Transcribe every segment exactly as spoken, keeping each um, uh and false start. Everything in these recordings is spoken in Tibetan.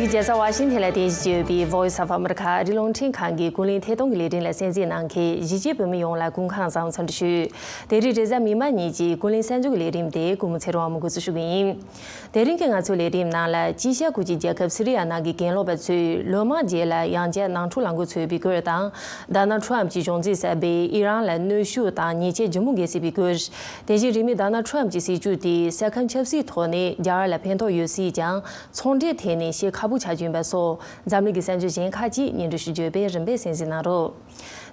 རྒྱལ་ས་ཝ་ཤིང་ཐན་ལ་རྟེན་གཞི་བྱས་ཡོད་པའི་Voice of America ཨ་རིའི་རླུང་འཕྲིན་ཁང་གི་ཀུན་གླེང་ཐད་གཏོང་གི་ལས་རིམ་ལ་གསན་གཟིགས་གནང་མཁན་གཞིས་བྱེས་བོད་མི་ཡོངས་ལ་སྐུ་ཁམས་བཟང་འཚམས་འདྲི་ཞུ། དེ་རིང་རེས་གཟའ་མིག་དམར་ཉིན་གྱི་ཀུན་གླེང་གསར་འགྱུར་གྱི་ལས་རིམ་དེ་ཀུན་མོ་ཚེ་རིང་དབང་མོས་འགོ་འཛུགས་ཞུ་གི་ཡིན། དེ་རིང་གི་ང་ཚོའི་ལས་རིམ་ནང་ལ་དཀྱིལ་ཤར་ཁུལ་གྱི་རྒྱལ་ཁབ་སི་རི་ཡ་ནང་གི་གྱེན་ལོག་པ་ཚོས་ལོ་མང་རྗེས་ལ་ཡང་བསྐྱར་ནང་འཁྲུག་ལངས་འགོ་ཚུགས་པའི་སྐོར་དང་། ཌོ་ནལ་ཊམ་གྱི་གཞུང་འཛིན་གསར་པས་ཨི་རན་ལ་གནོན་ཤུགས་དང་ཉེས་ཆད་ལྗིད་མོ་འགེལ་སྲིད་པའི་སྐོར། དེ་བཞིན་རིང་མིན་ཌོ་ནལ་ཊམ་གྱི་སྲིད་བྱུས་དེས་ས་ཁམས་ཆབ་སྲིད་ཐོག་ནས་རྒྱ་གར་ལ་ཕན་ཐོགས་ཡོད་སྲིད་ཀྱང་། ཚོང་འབྲེལ་ཐད་ནས་ཤེད་ཁག་པོ་ཆགས་ཀྱིན་པ་སོགས་འཛམ་གླིང་གི་གསར་འགྱུར་གཞན་ཁག་ཅིག་སྙན་སྒྲོན་ཞུ་རྒྱུ་ཡོད་པས་རིམ་པས་གསན་གཟིགས་གནང་རོགས།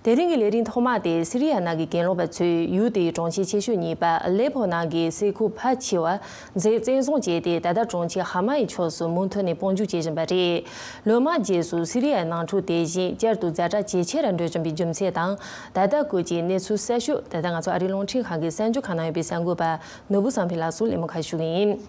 དེ་རིང་གི་ལས་རིམ་ཐོག་མ་དེ་སི་རི་ཡ་ནང་གི་གྱེན་ལོག་པ་ཚོས་ཡུལ་དེའི་གྲོང་ཁྱེར་ཆེ་ཤོས་གཉིས་པ་ཨ་ལེ་པོ་ནང་གི་ས་ཁུལ་ཕལ་ཆེ་བ་མཛེས་བཙན་བཟུང་བྱས་ཏེ། ད་ལྟ་གྲོང་ཁྱེར་ཧ་མ་ཡི་ཕྱོགས་སུ་མུ་མཐུད་ནས་དཔུང་འཇུག་བྱེད་བཞིན་པ་རེད། ལོ་མང་རྗེས་སུ་སི་རི་ཡའི་ནང་འཁྲུག་དེ་བཞིན་བསྐྱར་དུ་ཛ་དྲག་ཇེ་ཆེ་རུ་འགྲོ་བཞིན་པའི་རྒྱུ་མཚན་དང་། ད་ལྟ་སྐོར་གྱི་གནས་ཚུལ་གསར་ཤོས། ད་ལྟ་ང་ཚོ་ཨ་རིའི་རླུང་འཕྲིན་ཁང་གི་གསར་འགྱུར་ཁང་ནང་ཡོད་པའི་གསར་འགོད་པ་ནོར་བུ་བསམ་འཕེལ་ལགས་སུ་གླེང་མོལ་ཁ་ཞུ་གི་ཡིན།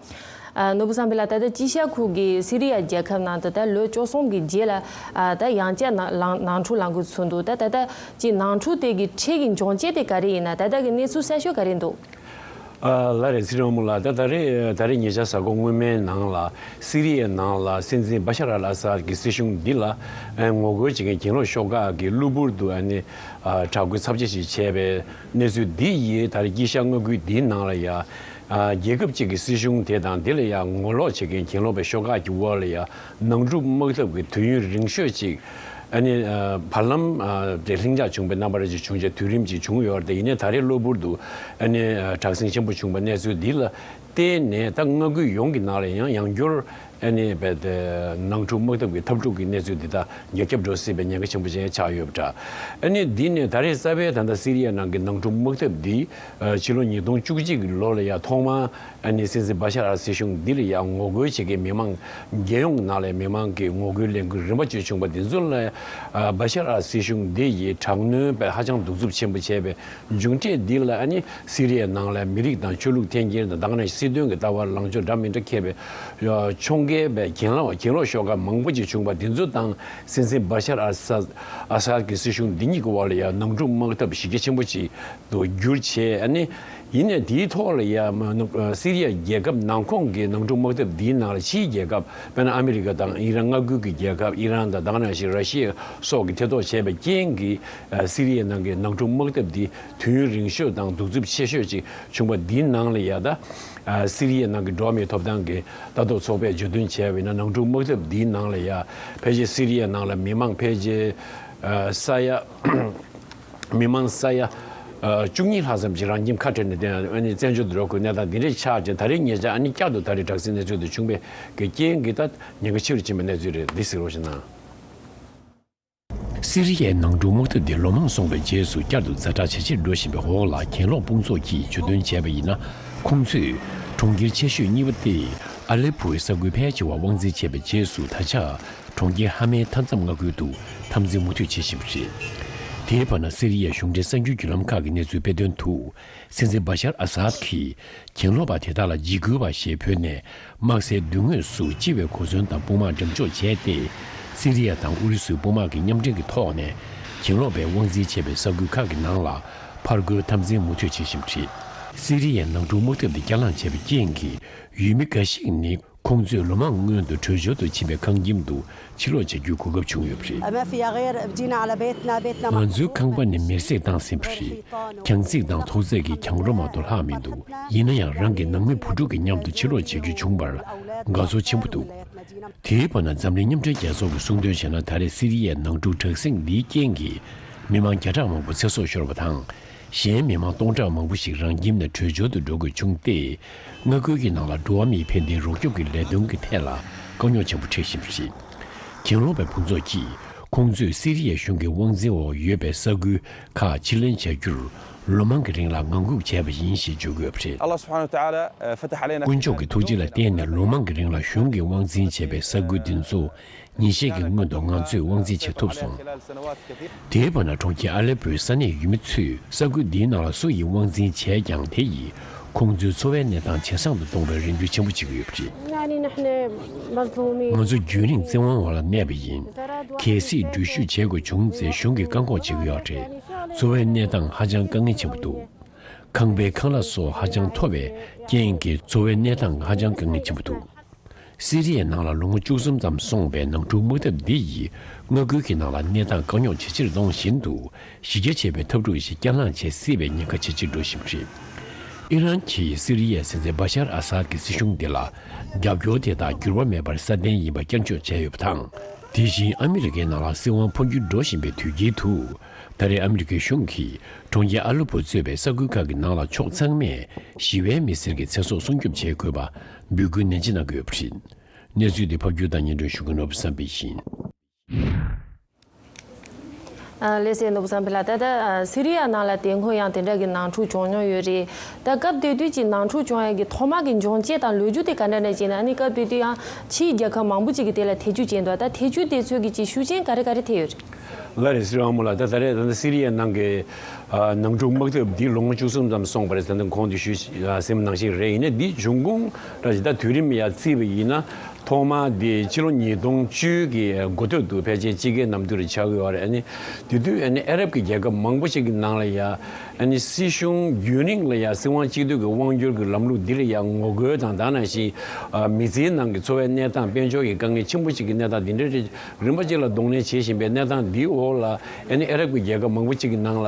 ཨ། ནོར་བུ་བསམ་འཕེལ་ལགས། ད་ལྟ་དཀྱིལ་ཤར་ཁུལ་གྱི་སི་རི་ཡ་རྒྱལ་ཁབ་ནང་དུ་ད་ལོ་བཅུ་གསུམ་གྱི་རྗེས་ལ། ཨ། ད་ཡང་བསྐྱར་ནང་ལང་ནང་འཁྲུག་ལངས་དགོས་ཚུལ་འདུག་ད་ད་ལྟ་ཀྱི་ནང་འཁྲུག་དེ་གི་འཕྲལ་གྱི་འབྱུང་རྐྱེན་དེ་ག་རེ་ཡིན་ན། ད་ལྟ་གི་གནས་ཚུལ་གསར་ཤོས་ག་རེ་འདུག་ཨ། ལགས་རེད། ཚེ་རིང་དབང་མོ་ལགས། ད་ད་རེས་ད་རེས་ཉེ་ཆར་གཟའ་འཁོར་སྔོན་མའི་ནང་ལ་སི་རི་ཡའི་ནང་ལ་སྲིད་འཛིན་བྷ་ཤར་ཨལ་ཨ་སཱད་ཀྱི་སྲིད་གཞུང་འདི་ལ་ངོ་རྒོལ་བྱེད་མཁན་གྱེན་ལོག་ཤོག་ཁག་གིས་གློ་བུར་དུ་ཨ་ནི་དྲག་རྒོལ་ཚབས་ཆེ་ཞིག་བྱས་པའི་གནས་ཚུལ་འདི་ཡིས་ད་རེས་དཀྱིལ་ཤར་མངའ་ཁུལ་འདིའི་ནང་ལ་ཡ། ཨ། རྒྱལ་ཁབ་ཅིག་གི་སྲིད་གཞུང་དེ་དང་དེ་ལ་ཡང་ངོ་ལོག་བྱེད་མཁན་གྱེན་ལོག་པའི་ཤོག་ཁག་གི་དབར་ལ་ཡང་ནང་འཁྲུག་དམག་འཐབ་ཀྱི་དུས་ཡུན་རིང་ཤོས་ཅིག་ཨ་ནི། ཨ། བར་ལམ། ཨ། དེ་ལྷིང་འཇགས་བྱུང་བའི་རྣམ་པ་ཅིག་བྱུང་རྗེས་དུས་རིམ་ཅིག་བྱུང་ཡོད་རེད་དེ། ཡིན་ནའི་ད་རེས་གློ་བུར་དུ་ཨ་ནི། ཨ། དྲག་ཟིང་ཆེན་པོ་བྱུང་བའི་གནས་ཚུལ་འདི་ལ་བརྟེན་ནས། ད་མངའ་ཁུལ་ཡོངས་ཀྱི་ནང་ལ་ཡང་ཡང་བསྐྱར་ཨ་ནི་རྦད་དེ་ནང་འཁྲུག་དམག་འཐབ་ཀྱི་འཐབ་འཁྲུག་གི་གནས་ཚུལ་འདི་དག་རྒྱ་ཁྱབ་འགྲོ་སྲིད་པའི་ཉེན་ཁ་ཆེན་པོ་ཅན་ཆགས་ཡོད་པ་འདྲ། ཨ་ནི་འདི་ནས་ད་རེས་རྩ་བའི་ད་ལྟ་སི་རི་ཡ་ནང་གི་ནང་འཁྲུག་དམག་འཐབ་འདི། ཨ། ཕྱི་ལོ་ཉིས་སྟོང་བཅུ་གཅིག་གི་ལོ་ལ་ཡང་ཐོག་མར་ཨ་ནི་སྲིད་འཛིན་བྷ་ཤར་ཨལ་སྲིད་གཞུང་འདི་ལ་ཡང་ངོ་རྒོལ་བྱེད་མཁན་མི་མང་རྒྱལ་ཡོངས་ནང་ལ་མི་མང་གི་ངོ་རྒོལ་ལས་འགུལ་རིམ་པ་བྱས་བྱུང་བ་འདི་ཚོ་ལ། ཨ། བྷ་ཤར་ཨལ་སྲིད་གཞུང་འདི་ཡིས་དྲག་གནོན་པས་ཧ་ཅང་གདུག་རྩུབ་ཆེན་པོ་བྱས་པའི་མཇུག་འབྲས་འདི་ལ། ཨ་ནི་སི་རི་ཡའི་ནང་ལ་མི་རིགས་དང་ཆོས་ལུགས་འཐེན་འཁྱེར་དང་། ད་ག་ནང་བཞིན་སྲིད་དོན་གྱི་ལྟ་བ་ལངས་ཕྱོགས་འདྲ་མི་འདྲ་ཁྱད་པར་ཕྱོགས་འགལ་བའི་གྱེན་ལོག་གྱེན་ལོག་ཤོག་ཁག་མང་པོ་ཅིག་བྱུང་བ་འདི་ཚོ་དང་། སྲིད་འཛིན་བྷ་ཤར་ཨལ་ཨ་སཱད་ཀྱི་སྲིད་གཞུང་འདི་གཉིས་ཀྱི་དབར་ལ་ཡང་ནང་འཁྲུག་དམག་འཐབ་གཞི་རྒྱ་ཆེན་པོ་ཅིག་ཏུ་གྱུར་བྱས། ཨ་ནི་ཡིན་ནའི་དེའི་ཐོག་ལ་ཡང་སི་རི་ཡ་རྒྱལ་ཁབ་ནང་ཁོངས་ཀྱི་ནང་འཁྲུག་དམག་འཐབ་འདིའི་ནང་ལ་ཕྱིའི་རྒྱལ་ཁབ་དཔེར་ན་ཨ་མི་རི་ཀ་དང་ཨི་རན། མངའ་ཁུལ་གྱི་རྒྱལ་ཁབ་ཨི་རན་དང་། ད་ག་ནང་བཞིན་ར་ཤི་ཡ་སོགས་ཀྱིས་ཐེ་གཏོགས་བྱས་པའི་རྐྱེན་གྱིས། ཨ། སི་རི་ཡའི་ནང་གི་ནང་འཁྲུག་དམག་འཐབ་འདི་དུས་ཡུན་རིང་ཤོས་དང་གདུག་རྩུབ་ཆེ་ཤོས་ཅིག་བྱུང་བ་འདིའི་ནང་ལ་ཡ། ད། ཨ། སི་རི་ཡའི་ནང་གི་འགྲོ་བ་མིའི་ཐོབ་ཐང་གི་ལྟ་རྟོག་ཚོགས་པས་བརྗོད་དོན་བྱས་པ་ཡིན་ན། ནང་འཁྲུག་དམག་འཐབ་འདིའི་ནང་ལ་ཡ་ཕལ་ཆེར་སི་རི་ཡའི་ནང་ལ་མི་མང་ཕལ་ཆེར། ཨ། ས་ཡ། མི་མང་ས་ཡ། ཨ། བཅུ་གཉིས་ལྷག་ཙམ་ཅིག་རང་ཁྱིམ་ཁ་བྲལ་ནས་དེ་ཨ་ནི་བཙན་བྱོལ་དུ་འགྲོ་དགོས་གནས་སྟངས་འདི་འདྲ་ཆགས་ཀྱང་། ད་རེས་ཉེ་ཆར་ཨ་ནི་བསྐྱར་དུ་ད་རེས་དྲག་ཟིང་གནས་ཚུལ་དེ་བྱུང་བའི་གི་རྐྱེན་གྱིས་ད་ཉེན་ཁ་ཆེ་རུ་ཕྱིན་པའི་གནས་ཚུལ་རེད། འདི་གཟིགས་རོགས་གནང་། སི་རི་ཡའི་ནང་འཁྲུག་དམག་འཐབ་དེ་ལོ་མང་སོང་བའི་རྗེས་སུ་བསྐྱར་དུ་ཛ་དྲག་ཇེ་ཆེར་འགྲོ་བཞིན་པའི་འོག་ལ། གྱེན་ལོག་དཔུང་ཚོགས་ཀྱིས་བརྗོད་དོན་བྱས་པ་ཡིན་ན། ཁོང་ཚོས་གྲོང་ཁྱེར་ཆེ་ཤོས་གཉིས་པ་སྟེ་ཨ་ལེ་པོའི་ས་ཁུལ་ཕལ་ཆེ་བ་དབང་འཛིན་བྱས་པའི་རྗེས་སུ། ད་ཆ་གྲོང་ཁྱེར་ཧ་མའི་མཐའ་མཚམས་མངའ་ཁུལ་དུ་འཐབ་འཛིང་མུ་མཐུད་བྱེད་བཞིན་པ་རེད། དེའི་བར་ན། སི་རི་ཡའི་གཞུང་འབྲེལ་གསར་འགྱུར་བརྒྱུད་ལམ་ཁག་གི་གནས་ཚུལ་སྤེལ་དོན་དུ། སྲིད་འཛིན་བྷ་ཤར་ཨ་སཱད་ཀྱིས་གྱེན་ལོག་པ་དེ་དག་ལ་འཇིགས་སྐུལ་བ་ཞེས་འབོད་ནས། དམག་སའི་མདུན་ངོས་སུ་སྤྱི་བའི་གོ་མཚོན་དང་དཔུང་དམག་འགྲེམས་འཇོག་བྱས་ཏེ། སི་རི་ཡ་དང་ཨུ་རུ་སུའི་དཔུང་དམག་གི་མཉམ་འབྲེལ་གྱི་ཐོག་ནས། གྱེན་ལོག་པས་དབང་འཛིན་བྱས་པའི་ས་ཁུལ་ཁག་གི་ནང་ལ་ཕར་རྒོལ་འཐབ་འཛིང་མུ་མཐུད་བྱེད་བཞིན་པ་རེད། སི་རི་ཡའི་ནང་འཁྲུག་དམག་འཐབ་འདི་བསྐྱར་ལངས་བྱས་པའི་རྐྱེན་གྱིས། ཡུལ་མི་འགའ་ཞིག་ནི། ཁོང་ཚོས་ལོ་མང་སྔོན་དུ་བྲོས་བྱོལ་དུ་ཕྱིན་པའི་ཁང་ཁྱིམ་དུ་ཕྱིར་ལོག་བྱ་རྒྱུའི་གོ་སྐབས་བྱུང་ཡོད་པ་རེད། ما في غير بدينا على بيتنا، بيتنا ང་ཚོའི་ཁང་པ་ནི་མེར་སྲེག་བཏང་ཟིན་པ་རེད། གྱང་རྩིག་དང་ཐོག་བརྩེགས་ཀྱི་གྱང་རོ་མ་གཏོགས་ལྷག་མི་འདུག་ཡིན་ན་ཡང་། རང་གི་ནང་མི་བུ་ཕྲུག་གི་མཉམ་དུ་ཕྱིར་ལོག་བྱ་རྒྱུ་བྱུང་བར་དགའ་ཚོར་ཆེན་པོ་འདུག་དེའི་བར་ན། འཛམ་གླིང་མཉམ་འབྲེལ་རྒྱལ་ཚོགས་ཀྱིས་གསུངས་དོན་བྱས་ན། ད་རེས་སི་རི་ཡའི་ནང་འཁྲུག་དྲག་ཟིང་འདིའི་རྐྱེན་གྱིས་མི་མང་བརྒྱ་ཕྲག་མང་པོ་ཚེ་སྲོག་ཤོར་བ་དང་། གཞན་མི་མང་སྟོང་ཕྲག་མང་པོ་ཞིག་རང་ཁྱིམ་ནས་བྲོས་བྱོལ་དུ་འགྲོ་དགོས་བྱུང་སྟེ། མངའ་ཁུལ་གྱི་ནང་ལ་འགྲོ་བ་མིའི་ཕན་བདེའི་རོགས་སྐྱོབ་ཀྱི་ལས་དོན་གྱི་ཐད་ལ་དཀའ་རྙོག་ཆེན་པོ་འཕྲད་བཞིན་པ་རེད། གྱེན་ལོག་པའི་ཕུང་ཚོགས་ཀྱིས་ཁོང་ཚོས་སི་རི་ཡའི་གཞུང་གི་དབང་འཛིན་འོག་ཡོད་པའི་ས་ཁུལ་ཁག་ཕྱིར་ལེན་བྱ་རྒྱུར་ལོ་མང་གི་རིང་ལ་ངང་སྒུག་བྱས་པ་ཡིན་ཞེས་བརྗོད་ཀྱི་ཡོད་པ་རེད། الله سبحانه وتعالى فتح علينا དཀོན་མཆོག་གི་ཐུགས་རྗེ་ལ་བརྟེན་ནས། ལོ་མང་གི་རིང་ལ་གཞུང་གིས་དབང་འཛིན་བྱས་པའི་ས་ཁུལ་འདི་ཚོ། ཉིན་ཤས་ཀྱི་སྔོན་དུ་ང་ཚོས་དབང་འཛིན་བྱེད་ཐུབ་སོང་། དེའི་བར་ན། གྲོང་ཁྱེར་ཨ་ལེ་པོའི་ས་གནས་ཡུལ་མི་ཚོས་ས་ཁུལ་འདིའི་ནང་ལ་སུ་ཡིས་དབང་འཛིན་བྱས་ཀྱང་། དེ་ཡིས་ཁོང་ཚོའི་འཚོ་བའི་གནས་སྟངས་ཇེ་བཟང་དུ་གཏོང་བའི་རེ་འདུན་ཆེན་པོ་བྱེད་ཀྱི་ཡོད་པ་རེད། يعني نحن مظلومين. ང་ཚོ་རྒྱུན་རིང་བཙན་དབང་འོག་ལ་གནས་པ་ཡིན། གལ་སྲིད་འགྲུལ་བཞུད་བྱེད་དགོས་བྱུང་ཚེ། གཞུང་གིས་བཀག་འགོག་བྱེད་ཀྱི་ཡོད་རེད། འཚོ་བའི་གནས་སྟངས་ཧ་ཅང་དཀའ་ངལ་ཆེན་པོ་འདུག་ཁང་པའི་ཁང་གླ་སོགས་ཧ་ཅང་མཐོ་བའི་རྐྱེན་གྱིས། འཚོ་བའི་གནས་སྟངས་ཧ་ཅང་དཀའ་ངལ་ཆེན་པོ་འདུག་སི་རི་ཡའི་ནང་ལ་ལོ་ངོ་བཅུ་གསུམ་ཙམ་སོང་བའི་ནང་འཁྲུག་དམག་འཐབ་འདི་ཡིས་མངའ་ཁུལ་གྱི་ནང་ལ་གནས་སྟངས་དཀའ་རྙོག་ཇེ་ཆེར་གཏོང་བཞིན་དུ། གཞི་རྒྱ་ཆེ་བའི་འཐབ་འཁྲུག་ཞིག་བསྐྱར་ལངས་བྱེད་སྲིད་པའི་ཉེན་ཁ་ཇེ་ཆེར་འགྲོ་བཞིན་པ་རེད། ཨི་རན་གྱིས་སི་རི་ཡའི་སྲིད་འཛིན་བ་ཤར་ཨ་སཱད་ཀྱི་སྲིད་གཞུང་དེ་ལ་རྒྱབ་སྐྱོར་དེ་དག་འགྱུར་བ་མེད་པར་སྲ་བརྟན་ཡིན་པ་བསྐྱར་བརྗོད་བྱས་ཡོད་པ་དང་། དེ་བཞིན་ཨ་མི་རི་ཀའི་ནང་ལ་སྲིད་དབང་འཕོ་འགྱུར་འགྲོ་བཞིན་པའི་དུས་དཀྱིལ་དུ། ད་རེས་ཨ་མི་རི་ཀའི་གཞུང་གིས་གྲོང་ཁྱེར་ཨ་ལེ་པོ་གཙོས་པའི་ས་ཁུལ་ཁག་གི་ནང་ལ་ཕྱོགས་ཚང་མས་ཞི་བའི་མི་སེར་གྱི་ཚེ་སྲོག་སྲུང་སྐྱོབ་བྱེད་དགོས་པ་འབོད་སྐུལ་ནན་ཆེ་གནང་གི་ཡོད་པ་རེད། གནས་ཚུལ་འདི་ཕབ་སྒྱུར་དང་སྙན་སྒྲོན་ཞུ་མཁན་ནོར་བུ་བསམ་འཕེལ་ཡིན། ཨ། ལགས་སོ། ནོར་བུ་བསམ་འཕེལ་ལགས། ད་ལྟ་ཨ་སི་རི་ཡ་ནང་ལ་དེ་སྔོན་ཡང་དེ་འདྲ་གི་ནང་འཁྲུག་བྱུང་མྱོང་ཡོད་རེད། ད་སྐབས་དེ་དུས་ཀྱི་ནང་འཁྲུག་བྱུང་ཡ་གི་ཐོག་མ་གི་འབྱུང་རྐྱེན་དང་ལོ་རྒྱུས་དེ་ག་འདྲ་འདྲ་བྱས་ན། ཨ་ནི་སྐབས་དེ་དུས་ཡང་ཕྱིའི་རྒྱལ་ཁབ་མང་པོ་ཅིག་གིས་དེ་ལ་ཐེ་བྱུས་བྱས་འདུག་ད་ཐེ་བྱུས་དེ་ཚོ་གི་ཅིག་ཤུགས་རྐྱེན་ག་རེ་ག་རེ་ཐེབས་ཡོད་རེད། ལགས་རེད། སྲིད་དབང་མོ་ལགས། ད་ད་རེས་ད་ལྟ་སི་རི་ཡའི་ནང་གི་ཨ་ནང་འཁྲུག་དམག་འཐབ་འདི་ལོ་ངོ་བཅུ་གསུམ་ཙམ་སོང་བ་རེད། ད་ལྟ་གོང་དུ་ཞུས་ཟིན་པ་ནང་བཞིན་རེད། ཡིན་ནའི་འདི་འབྱུང་ཁུངས་ར་ཅིག་ད་དུས་རིམ་ཡར་བརྩིས་པ་ཡིན་ན། ཐོག་མ་དེ་ཕྱི་ལོ་ཉིས་སྟོང་བཅུ་གི་འགོ་སྟོད་དུ་ཕལ་ཆེར་དཔྱིད་ཀའི་ནམ་དུས་རེ་ཆགས་ཀྱི་ཡོད་རེད། ཨ་ནི་དེ་དུས་ཨ་ནི་ཨ་རབ་ཀྱི་རྒྱལ་ཁབ་མང་པོ་ཞིག་གི་ནང་ལ་ཡ་ཨ་ནི་སྲིད་གཞུང་རྒྱུན་རིང་ལ་ཡ་སྲིད་དབང་གཅིག་སྡུད་ཀྱི་དབང་སྒྱུར་གྱི་ལམ་ལུགས་འདི་ལ་ཡ་ངོ་རྒོལ་དང་། ད་ནང་བཞིན་ཨ་མི་ཚེའི་ནང་གི་འཚོ་བའི་གནས་སྟངས་དཔལ་འབྱོར་གྱི་དཀའ་ངལ་ཆེན་པོ་ཞིག་གི་གནས་སྟངས་འདི་འདྲ་རེ་རིམ་པ་གཅིག་ལ་གདོང་ལེན་བྱེད་བཞིན་པའི་གནས་སྟངས་འདིའི་འོག་ལ་ཨ་ནི་ཨ་རབ་ཀྱི་རྒྱལ་ཁབ་མང་པོ་ཞིག་གི་ནང་ལ།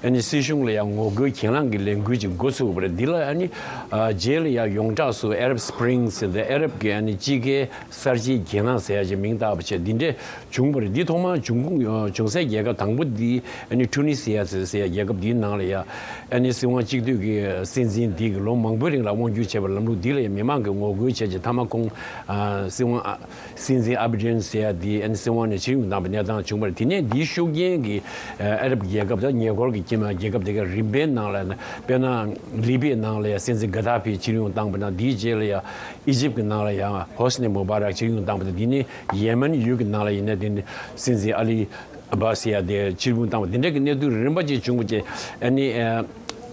ཨ་ནི་སྲིད་གཞུང་ལ་ཡང་ངོ་རྒོལ་གྱེན་ལངས་ཀྱི་ལས་འགུལ་ཅིག་འགོ་ཚུགས་པ་རེད། འདི་ལ་ཨ་ནི་ཨ་རྗེས་ལ་ཡང་ཡོངས་གྲགས་སུ་Arab Spring ཟེར་ཏེ་ཨ་རབ་ཀྱི་ཨ་ནི་དཔྱིད་ཀའི་གསར་བརྗེའི་གྱེན་ལངས་ཟེར་ཡ་ཅིག་མིང་བཏགས་པ་བྱས། འདི་འདྲས་བྱུང་བ་རེད། འདི་ཐོག་མར་འབྱུང་ཁུངས་ཨ་བྱུང་སའི་རྒྱལ་ཁབ་དང་པོ་འདི་ཨ་ནི་ཊུ་ནི་སི་ཡ་ཟེར་ཟེར་ཡ་རྒྱལ་ཁབ་འདིའི་ནང་ལ་ཡ་ཨ་ནི་སྲིད་དབང་གཅིག་སྡུད་ཀྱི་སྲིད་འཛིན་འདི་གིས་ལོ་མང་པོའི་རིང་ལ་དབང་སྒྱུར་བྱས་པའི་ལམ་ལུགས་འདི་ལ་ཡང་མི་མང་གིས་ངོ་རྒོལ་བྱས་རྗེས་མཐའ་མ་ཁོང་ཨ་སྲིད་དབང་ཨ། སྲིད་འཛིན་ཨ་བི་ཌེན་ཟེར་ཡ་དེ་ཨ་ནི་སྲིད་དབང་ནས་ཕྱིར་འབུད་བཏང་བའི་གནས་སྟངས་བྱུང་བ་རེད། དེ་ནས་འདིའི་ཤུགས་རྐྱེན་གྱིས་ཨ་རབ་རྒྱལ་ཁབ་དང་ཉེ་འཁོར་གྱི་རྒྱལ་ཁབ་དེ་ག་རིམ་པའི་ནང་ལ་དཔེར་ན་ལི་པིའི་ནང་ལ་ཡ་སྲིད་འཛིན་གྷ་དྷ་ཕི་ཕྱིར་འབུད་བཏང་བ་དང་། དེའི་རྗེས་ལ་ཡ་ཨི་ཇིབ་ཀྱི་ནང་ལ་ཡ་ཧོ་སི་ནི་མུ་བྷ་རག་ཕྱིར་འབུད་བཏང་བ་དང་། དེ་ནས་ཡེ་མེན་ཡུལ་གྱི་ནང་ལ་ཡིན་ན་དེ་ནི་སྲིད་འཛིན་ཨ་ལི་ཨ་བྷ་སི་ཡ་དེ་ཕྱིར་འབུད་བཏང་བ། དེ་འདྲ་གི་གནས་ཚུལ་རིམ་པ་ཅིག་བྱུང་བ་བྱས། ཨ་ནི་ཨ་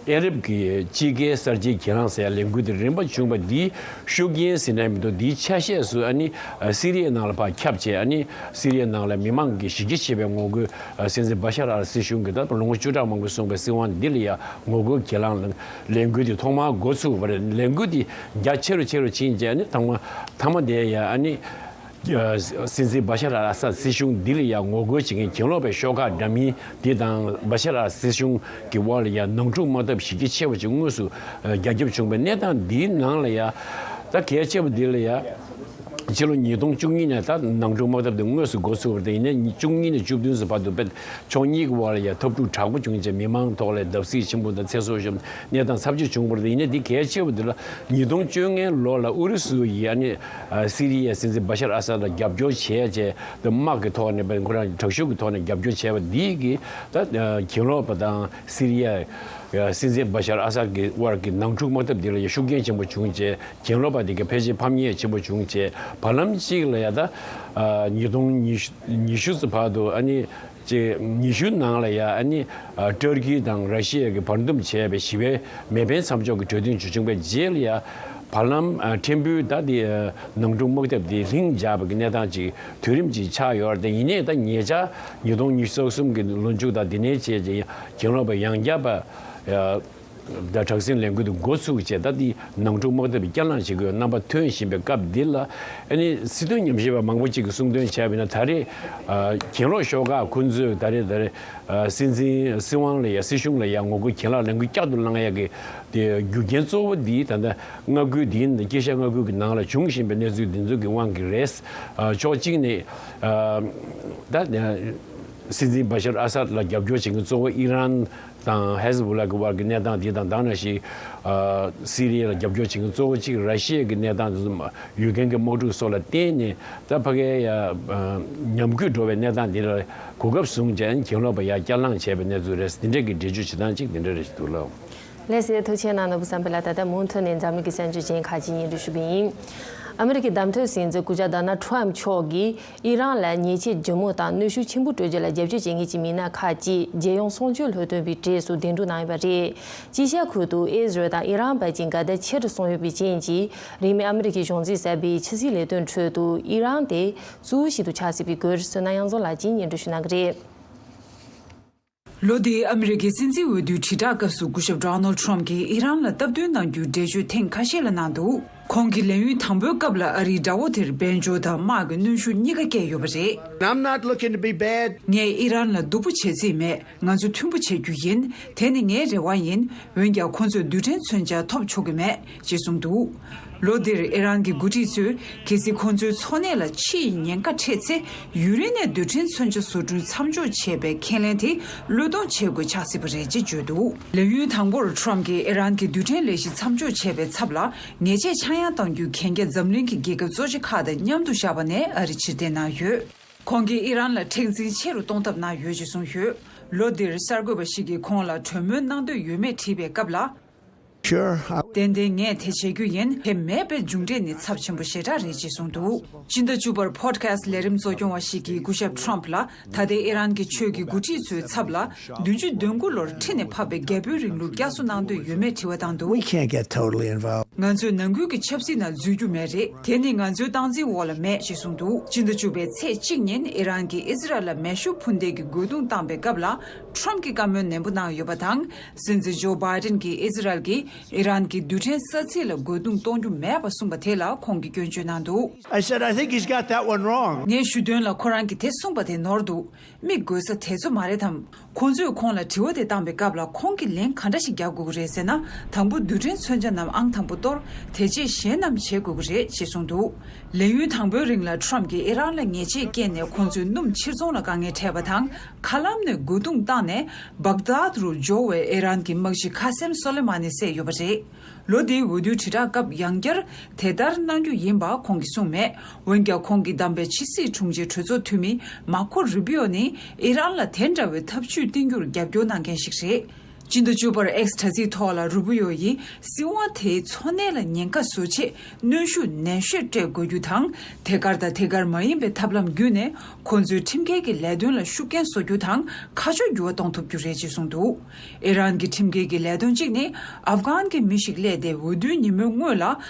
ཨ་རབ་ཀྱི་དཔྱིད་ཀའི་གསར་བརྗེའི་གྱེན་ལངས་ཟེར་ཡ་ལས་འགུལ་དེ་རིམ་པ་བྱུང་བ་འདིའི་ཤུགས་རྐྱེན་ཟེར་ན་མི་འདུག་འདིའི་ཆ་ཤས་སུ་ཨ་ནི་ཨ་སི་རི་ཡའི་ནང་ལ་ཕར་ཁྱབ་བྱས། ཨ་ནི་སི་རི་ཡའི་ནང་ལ་མི་མང་གི་གཞི་རྒྱ་ཆེ་བའི་ངོ་རྒོལ། ཨ་སྲིད་འཛིན་བ་ཤར་ཨལ་སྲིད་གཞུང་གི་ད་ལོ་ངོ་བཅུ་ཕྲག་མང་པོ་སོང་བའི་སྲིད་དབང་འདི་ལ་ཡ་ངོ་རྒོལ་གྱེན་ལངས་ལས་འགུལ་དེ་ཐོག་མར་འགོ་ཚུགས་པ་རེད། ལས་འགུལ་དེ་རྒྱ་ཆེ་རུ་ཆེ་རུ་ཕྱིན་རྗེས་ནི་ཐང་མ་མཐའ་མ་དེ་ཡ་ཨ་ནི་ཨ་སྲིད་འཛིན་བ་ཤར་ཨལ་ཨ་སད་སྲིད་གཞུང་འདི་ལ་ཡ་ངོ་རྒོལ་བྱེད་མཁན་གྱེན་ལོག་པའི་ཤོག་ཁག་འདྲ་མིན་འདི་དང་བ་ཤར་ཨལ་སྲིད་གཞུང་གི་དབར་ལ་ཡ་ནང་འཁྲུག་དམག་འཐབ་གཞི་རྒྱ་ཆེ་བ་ཅིག་དངོས་སུ་ཨ་རྒྱ་ཁྱབ་བྱུང་བའི་གནས་སྟངས་འདིའི་ནང་ལ་ཡ། ད་གལ་ཆེ་བ་འདི་ལ་ཡ། ཕྱི་ལོ་ཉིས་སྟོང་བཅུ་གཉིས་ནས་ད་ནང་འཁྲུག་དམག་འཐབ་དེ་དངོས་སུ་འགོ་ཚུགས་པ་རེད། ཡིན་ནའི་བཅུ་གཉིས་ནས་བཅུ་བདུན་ཙམ་བར་དུ་དཔེ་ཕྱོགས་གཉིས་ཀྱི་དབར་ལ་ཡ་འཐབ་འཁྲུག་དྲག་པོ་བྱུང་རྗེས་མི་མང་ཐོག་ལ་བརྡབ་གསིག་ཆེན་པོ་དང་ཚེ་སྲོག་ཤོར་གནས་སྟངས་ཚབས་ཆེ་བྱུང་བ་རེད། ཡིན་ནའི་འདི་གལ་ཆེ་བ་འདི་ལ་ཉིས་སྟོང་བཅོ་ལྔའི་ལོ་ལ་ཨུ་རུ་སུ་ཡིས་ཨ་ནི་ཨ་སི་རི་ཡའི་སྲིད་འཛིན་བ་ཤར་ཨ་སད་ལ་རྒྱབ་སྐྱོར་བྱས་རྗེས། དམག་གི་ཐོག་ནས་དཔེ་ཁོ་རང་དྲག་ཤུགས་ཀྱི་ཐོག་ནས་རྒྱབ་སྐྱོར་བྱས་པ་འདི་གིས་ད་གྱེན་ལོག་པ་དང་སི་རི་ཡ་སྲིད་འཛིན་བ་ཤར་ཨ་སད་ཀྱི་དབར་གྱི་ནང་འཁྲུག་དམག་འཐབ་འདི་ལ་ཡ་ཤུགས་རྐྱེན་ཆེན་པོ་བྱུང་རྗེས། གྱེན་ལོག་པ་དེ་གའི་ཕལ་ཆེར་ཕམ་ཉེས་ཆེན་པོ་བྱུང་རྗེས། བར་ལམ་གཅིག་ལ་ཡ་ད་ཨ་ཉིས་སྟོང་ཉི་ཤུ་ཙམ་བར་དུ་ཨ་ནི་ཅིག་ཉི་ཤུ་ནང་ལ་ཡ་ཨ་ནི་ཨ་ཏུར་ཀི་དང་ར་ཤི་ཡ་གིས་བར་འདུམ་བྱས་པའི་ཞི་བའི་མེ་འཕེན་མཚམས་འཇོག་གི་གྲོས་མཐུན་ཅིག་བྱུང་བའི་རྗེས་ལ་ཡ། བར་ལམ་ཨ་ཕྲན་བུ་ད་དེ་ཨ་ནང་འཁྲུག་དམག་འཐབ་དེ་ལྷིང་འཇགས་པ་གི་གནས་སྟངས་ཅིག་དུས་རིམ་ཅིག་ཆགས་ཡོད་རེད་དེ། ཡིན་ནའི་ད་ཉེ་ཆར་ཉིས་སྟོང་ཉི་ཤུ་རྩ་གསུམ་གི་ལོ་མཇུག་དང་དེ་ནས་བྱས་རྗེས་གྱེན་ལོག་པ་ཡང་བསྐྱར་པ་ཨ། ད་དྲག་ཟིང་ལས་འགུལ་དེ་འགོ་ཚུགས་བྱས། ད་དེ་ནང་འཁྲུག་དམག་འཐབ་བསྐྱར་ལངས་བྱེད་དགོས་རྣམ་པ་ཐོན་བཞིན་པའི་སྐབས་འདི་ལ། ཨ་ནི་སྲིད་དོན་ཉམས་ཞིབ་པ་མང་པོ་ཅིག་གིས་གསུངས་དོན་བྱས་པ་ཡིན་ན། ད་རེས་ཨ་གྱེན་ལོག་ཤོག་ཁག་ཁོ་ཚོས་ད་རེས་ད་རེས་ཨ་སྲིད་འཛིན་སྲིད་དབང་ལ་ཡ་སྲིད་གཞུང་ལ་ཡ་ངོ་རྒོལ་གྱེན་ལངས་ལས་འགུལ་བསྐྱར་དུ་བསླང་ཡ་གི་དེ་རྒྱུ་རྐྱེན་གཙོ་བོ་འདི་ད་ལྟ་མངའ་ཁུལ་འདིའི་དཀྱིལ་ཤར་མངའ་ཁུལ་གྱི་ནང་ལ་བྱུང་བཞིན་པའི་གནས་ཚུལ་འདི་ཚོ་གི་དབང་གིས་རེད། ཨ་ཕྱོགས་གཅིག་ནས་ཨ་ད་སྲིད་འཛིན་བ་ཤར་ཨ་སད་ལ་རྒྱབ་སྐྱོར་བྱེད་མཁན་གཙོ་བོ་ཨི་རན་དང་ཧེ་ཟ་བུ་ལ་གི་དབར་གྱི་གནས་སྟངས་དེ་དང་། ད་ནང་བཞིན་ཨ་སི་རི་ཡ་ལ་རྒྱབ་སྐྱོར་བྱེད་མཁན་གཙོ་བོ་གཅིག་ར་ཤི་ཡ་གི་གནས་སྟངས་དེ་ཚོ་ཡུཀ་རེན་གྱི་དམག་འཁྲུག་སོགས་ལ་བརྟེན་ནས། ད་ཕ་གིའི་ཡ་ཨ་ཉམས་རྒུད་འགྲོ་བའི་གནས་སྟངས་དེ་ལ་གོ་སྐབས་བཟུང་བྱས་གྱེན་ལོག་པ་ཡ་བསྐྱར་ལངས་བྱས་པའི་གནས་ཚུལ་རེད། འདི་འདྲ་གི་འགྲེལ་བརྗོད་བྱེད་སྟངས་གཅིག་འདི་འདྲ་རེད་འདུག་ལགས། ལགས་སེ། ཐུགས་རྗེ་གནང་ནོར་བུ་བསམ་འཕེལ་ལགས། ད་ལྟ་མུ་མཐུད་ནས་འཛམ་གླིང་གི་གསར་འགྱུར་ཅན་ཁག་ཅིག་སྙན་སྒྲོན་ཞུ་གི་ཡིན། ཨ་མི་རི་ཀའི་བདམས་ཐོན་སྲིད་འཛིན་སྐུ་ཞབས་ཌོ་ནལ་ཊམ་མཆོག་གིས་ཨི་རན་ལ་ཉེས་ཆད་ལྗིད་མོ་དང་གནོན་ཤུགས་ཆེན་པོ་སྤྲོད་རྒྱུ་ལ་རྒྱབ་སྐྱོར་བྱེད་མཁན་གྱི་མི་སྣ་ཁག་ཅིག་རྒྱལ་ཡོངས་གསུམ་བཅུའི་ལྷོ་སྟོན་པའི་གྲས་སུ་གདན་དྲངས་གནང་ཡོད་པ་རེད། དཀྱིལ་ཤར་ཁུལ་དུ་ཨི་ཟི་རལ་དང་ཨི་རན་བར་གྱི་འགལ་ཟླ་ཆེ་རུ་སོང་ཡོད་པའི་རྐྱེན་གྱིས། རིང་མིན་ཨ་མི་རི་ཀའི་གཞུང་འཛིན་གསར་པའི་ཕྱི་སྲིད་ལས་དོན་ཁྲོད་དུ་ཨི་རན་དེ་གཙོ་བོ་ཞིག་ཏུ་ཆགས་སྲིད་པའི་སྐོར་བསོད་ནམས་དབྱངས་འཛོམས་ལགས་ཀྱིས་སྙན་སྒྲོན་ཞུ་གནང་གི་རེད། ལོ་འདིའི་ཨ་མི་རི་ཀའི་སྲིད་འཛིན་འོས་བསྡུའི་དྲིལ་བསྒྲགས་སྐབས་སུ་སྐུ་ཞབས་ཌོ་ནལ་ཊམ་གྱིས་ཨི་རན་ལ་སྟབས་བསྟུན་གནང་རྒྱུའི་འགྲེལ་བརྗོད་ཐེངས་ཁ་ཤས་ལ་གནང་འདུག་ཁོང་གིས་ལས་ཡུན་དང་པོའི་སྐབས་ལ་ཨ་རིའི་དགྲ་བོ་དེར་དཔལ་འབྱོར་དང་དམག་གི་གནོན་ཤུགས་གཉིས་ཀ་བསྐྱལ་ཡོད་པ་རེད། I'm not looking to be bad. ངས་ཨི་རན་ལ་སྡུག་པོ་བྱེད་རྩིས་མེད། ང་ཚོ་མཐུན་པོ་བྱེད་རྒྱུ་ཡིན། དེ་ནི་ངའི་རེ་བ་ཡིན། འོན་ཀྱང་ཁོ་ཚོས་རྡུལ་ཕྲན་མཚོན་ཆ་ཐོབ་ཆོག་གི་མེད་ཅེས་གསུངས་འདུག་ལོ་འདིར་ཨི་རན་གྱི་འགོ་ཁྲིད་ཚོས་གལ་སྲིད་ཁོ་ཚོའི་འཚོ་གནས་ལ་འཆི་ཡི་ཉེན་ཁ་འཕྲད་ཚེ། ཡུན་རིང་ནས་རྡུལ་ཕྲན་མཚོན་ཆ་བཟོ་སྐྲུན་མཚམས་འཇོག་བྱས་པའི་ཁས་ལེན་དེ་བློས་གཏོང་བྱེད་དགོས་ཆགས་སྲིད་པ་རེད་ཅེས་བརྗོད་འདུག་ལས་ཡུན་དང་པོར་ཁྲོམ་གྱིས་ཨི་རན་གྱི་རྡུལ་ཕྲན་ལས་གཞི་མཚམས་འཇོག་བྱས་པའི་ཚབ་ལ། ཉེས་ཆད་ཆག་ཡང་གཏང་རྒྱུའི་གན་རྒྱ་འཛམ་གླིང་གི་རྒྱལ་ཁབ་གཙོ་ཆེ་ཁག་དང་མཉམ་དུ་བཞག་པ་ནས་ཨ་རི་ཕྱིར་འཐེན་གནང་ཡོད། ཁོང་གིས་ཨི་རན་ལ་མཁྲེགས་འཛིན་ཆེ་རུ་གཏོང་ཐབས་གནང་ཡོད་ཅེས་གསུངས་ཡོད། ལོ་འདིར་གསར་འགོད་པ་ཞིག་གིས་ཁོང་ལ་གྲོས་མོལ་གནང་འདོད་ཡོད་མེད་དྲིས་པའི་སྐབས་ལ། Sure. I- ཏན་ཏན་ངས་དེ་བྱེད་རྒྱུ་ཡིན། དེ་མེད་པའི་མཇུག་འབྲས་ནི་ཚབས་ཆེན་པོ་ཞེ་དྲག་རེད་ཅེས་གསུངས་འདུག་སྤྱི་ཟླ་བཅུ་པར་Podcast་ལས་རིམ་གཙོ་སྐྱོང་བ་ཞིག་གིས་སྐུ་ཞབས་Trump་ལ། ད་ལྟའི་ཨི་རན་གྱི་ཆོས་ཀྱི་འགོ་ཁྲིད་ཚོའི་ཚབ་ལ། བདུན་ཅུ་དོན་དགུ་ལོར་ཁྲི་ནས་ཕབ་པའི་རྒྱལ་པོའི་རིང་ལུགས་བསྐྱར་གསོ་གནང་འདོད་ཡོད་མེད་དྲི་བ་བཏང་འདུག We can't get totally involved. ང་ཚོས་ནང་ཁུལ་གྱི་ཆབ་སྲིད་ནང་འཛུལ་རྒྱུ་མེད་རེད། དེ་ནི་ང་ཚོའི་སྟངས་འཛིན་འོག་ལ་མེད་ཅེས་གསུངས་འདུག་སྤྱི་ཟླ་བཅུ་པའི་ཚེས་གཅིག་ཉིན་ཨི་རན་གྱིས་ཨི་ཟི་རལ་ལ་མེ་ཤུགས་འཕུར་མདེལ་གྱི་རྒོལ་རྡུང་བཏང་པའི་སྐབས་ལ། Trump་གྱིས་བཀའ་མོལ་ནན་པོ་གནང་ཡོད་པ་དང་། སྲིད་འཛིན་ཇོ་བྷའི་ཌེན་གྱིས་ཨི་ཟི་རལ་གྱིས་ཨི་རན་གྱི་རྡུལ་ཕྲན་ས་ཚིགས་ལ་རྒོལ་རྡུང་གཏོང་རྒྱུ་མེད་པ་གསུངས་པ་དེ་ལ་ཁོང་གིས་སྐྱོན་བརྗོད་གནང་འདུག I said, "I think he's got that one wrong." ངས་ཞུ་དོན་ལ་ཁོ་རང་གིས་དེ་གསུངས་པ་དེ་ནོར་འདུག་མི་རྒོལ་ས་དེ་ཚོ་མ་རེད་དམ། ཁོང་ཚོས་ཁོང་ལ་དྲི་བ་དེ་བཏང་པའི་སྐབས་ལ་ཁོང་གིས་ལན་ག་འདྲ་ཞིག་རྒྱག་དགོས་ཀྱི་རེད་ཟེར་ན། དང་པོ་རྡུལ་ཕྲན་མཚོན་ཆ་རྣམས་ཨང་དང་པོ་གཏོར། དེ་རྗེས་གཞན་རྣམས་བྱེད་དགོས་ཀྱི་རེད་ཅེས་གསུངས་འདུག་ལས་ཡུན་དང་པོའི་རིང་ལ་Trump་གྱིས་ཨི་རན་ལ་ཉེས་ཆད་བཀལ་ནས་ཁོང་ཚོའི་སྣུམ་ཕྱིར་ཚོང་ལ་དཀའ་ངལ་འཕྲད་པ་དང་། མཁའ་ལམ་ནས་རྒོལ་རྡུང་བཏང་ནས་སྦག་དཱད་རུ་འབྱོར་བའི་ཨི་རན་གྱི་དམག་སྤྱི་ཁ་སེམ་སོ་ལེ་མ་ནི་བསད་ཡོད་པ་རེད། ལོ་འདིའི་འོས་བསྡུའི་དྲིལ་བསྒྲགས་སྐབས་ཡང་བསྐྱར་དེ་ལྟར་གནང་རྒྱུ་ཡིན་པ་ཁོང་གིས་གསུངས་མེད། འོན་ཀྱང་ཁོང་གིས་བདམས་པའི་ཕྱི་སྲིད་དྲུང་ཆེ་གྲོས་ཚོགས་འཐུས་མི་མར་ཁོ་རུ་བྷི་ཡོ་ནི་ཨི་རན་ལ་དེ་འདྲ་བའི་ཐབས་ཇུས་བསྟེན་རྒྱུར་རྒྱབ་སྐྱོར་གནང་མཁན་ཞིག་རེད། སྤྱི་ཟླ་བཅུ་པར་X་དྲ་ཚིགས་ཐོག་ལ་རུ་བྷི་ཡོ་ཡིས་སྲིད་དབང་དེའི་འཚོ་གནས་ལ་ཉེན་ཁ་བཟོ་ཆེད་གནོན་ཤུགས་ནན་ཤོས་སྤྲད་དགོས་རྒྱུ་དང་། དེ་གར་དང་དེ་གར་མ་ཡིན་པའི་ཐབས་ལམ་བརྒྱུད་ནས་ཁོང་ཚོའི་ཁྲིམས་འགལ་གྱི་ལས་དོན་ལ་ཤུགས་རྐྱེན་བཟོ་རྒྱུ་དང་ཁ་ཕྱོགས་འགྱུར་བ་གཏོང་ཐུབ་རྒྱུ་རེད་ཅེས་གསུངས་འདུག་ཨི་རན་གྱི་ཁྲིམས་འགལ་གྱི་ལས་དོན་གཅིག་ནི་ཨབ་གྷན་གྱི་མི་ཞིག་སླེབས་ཏེ་འོས་བསྡུའི་ཉིན་མོའི་སྔོན་ལ་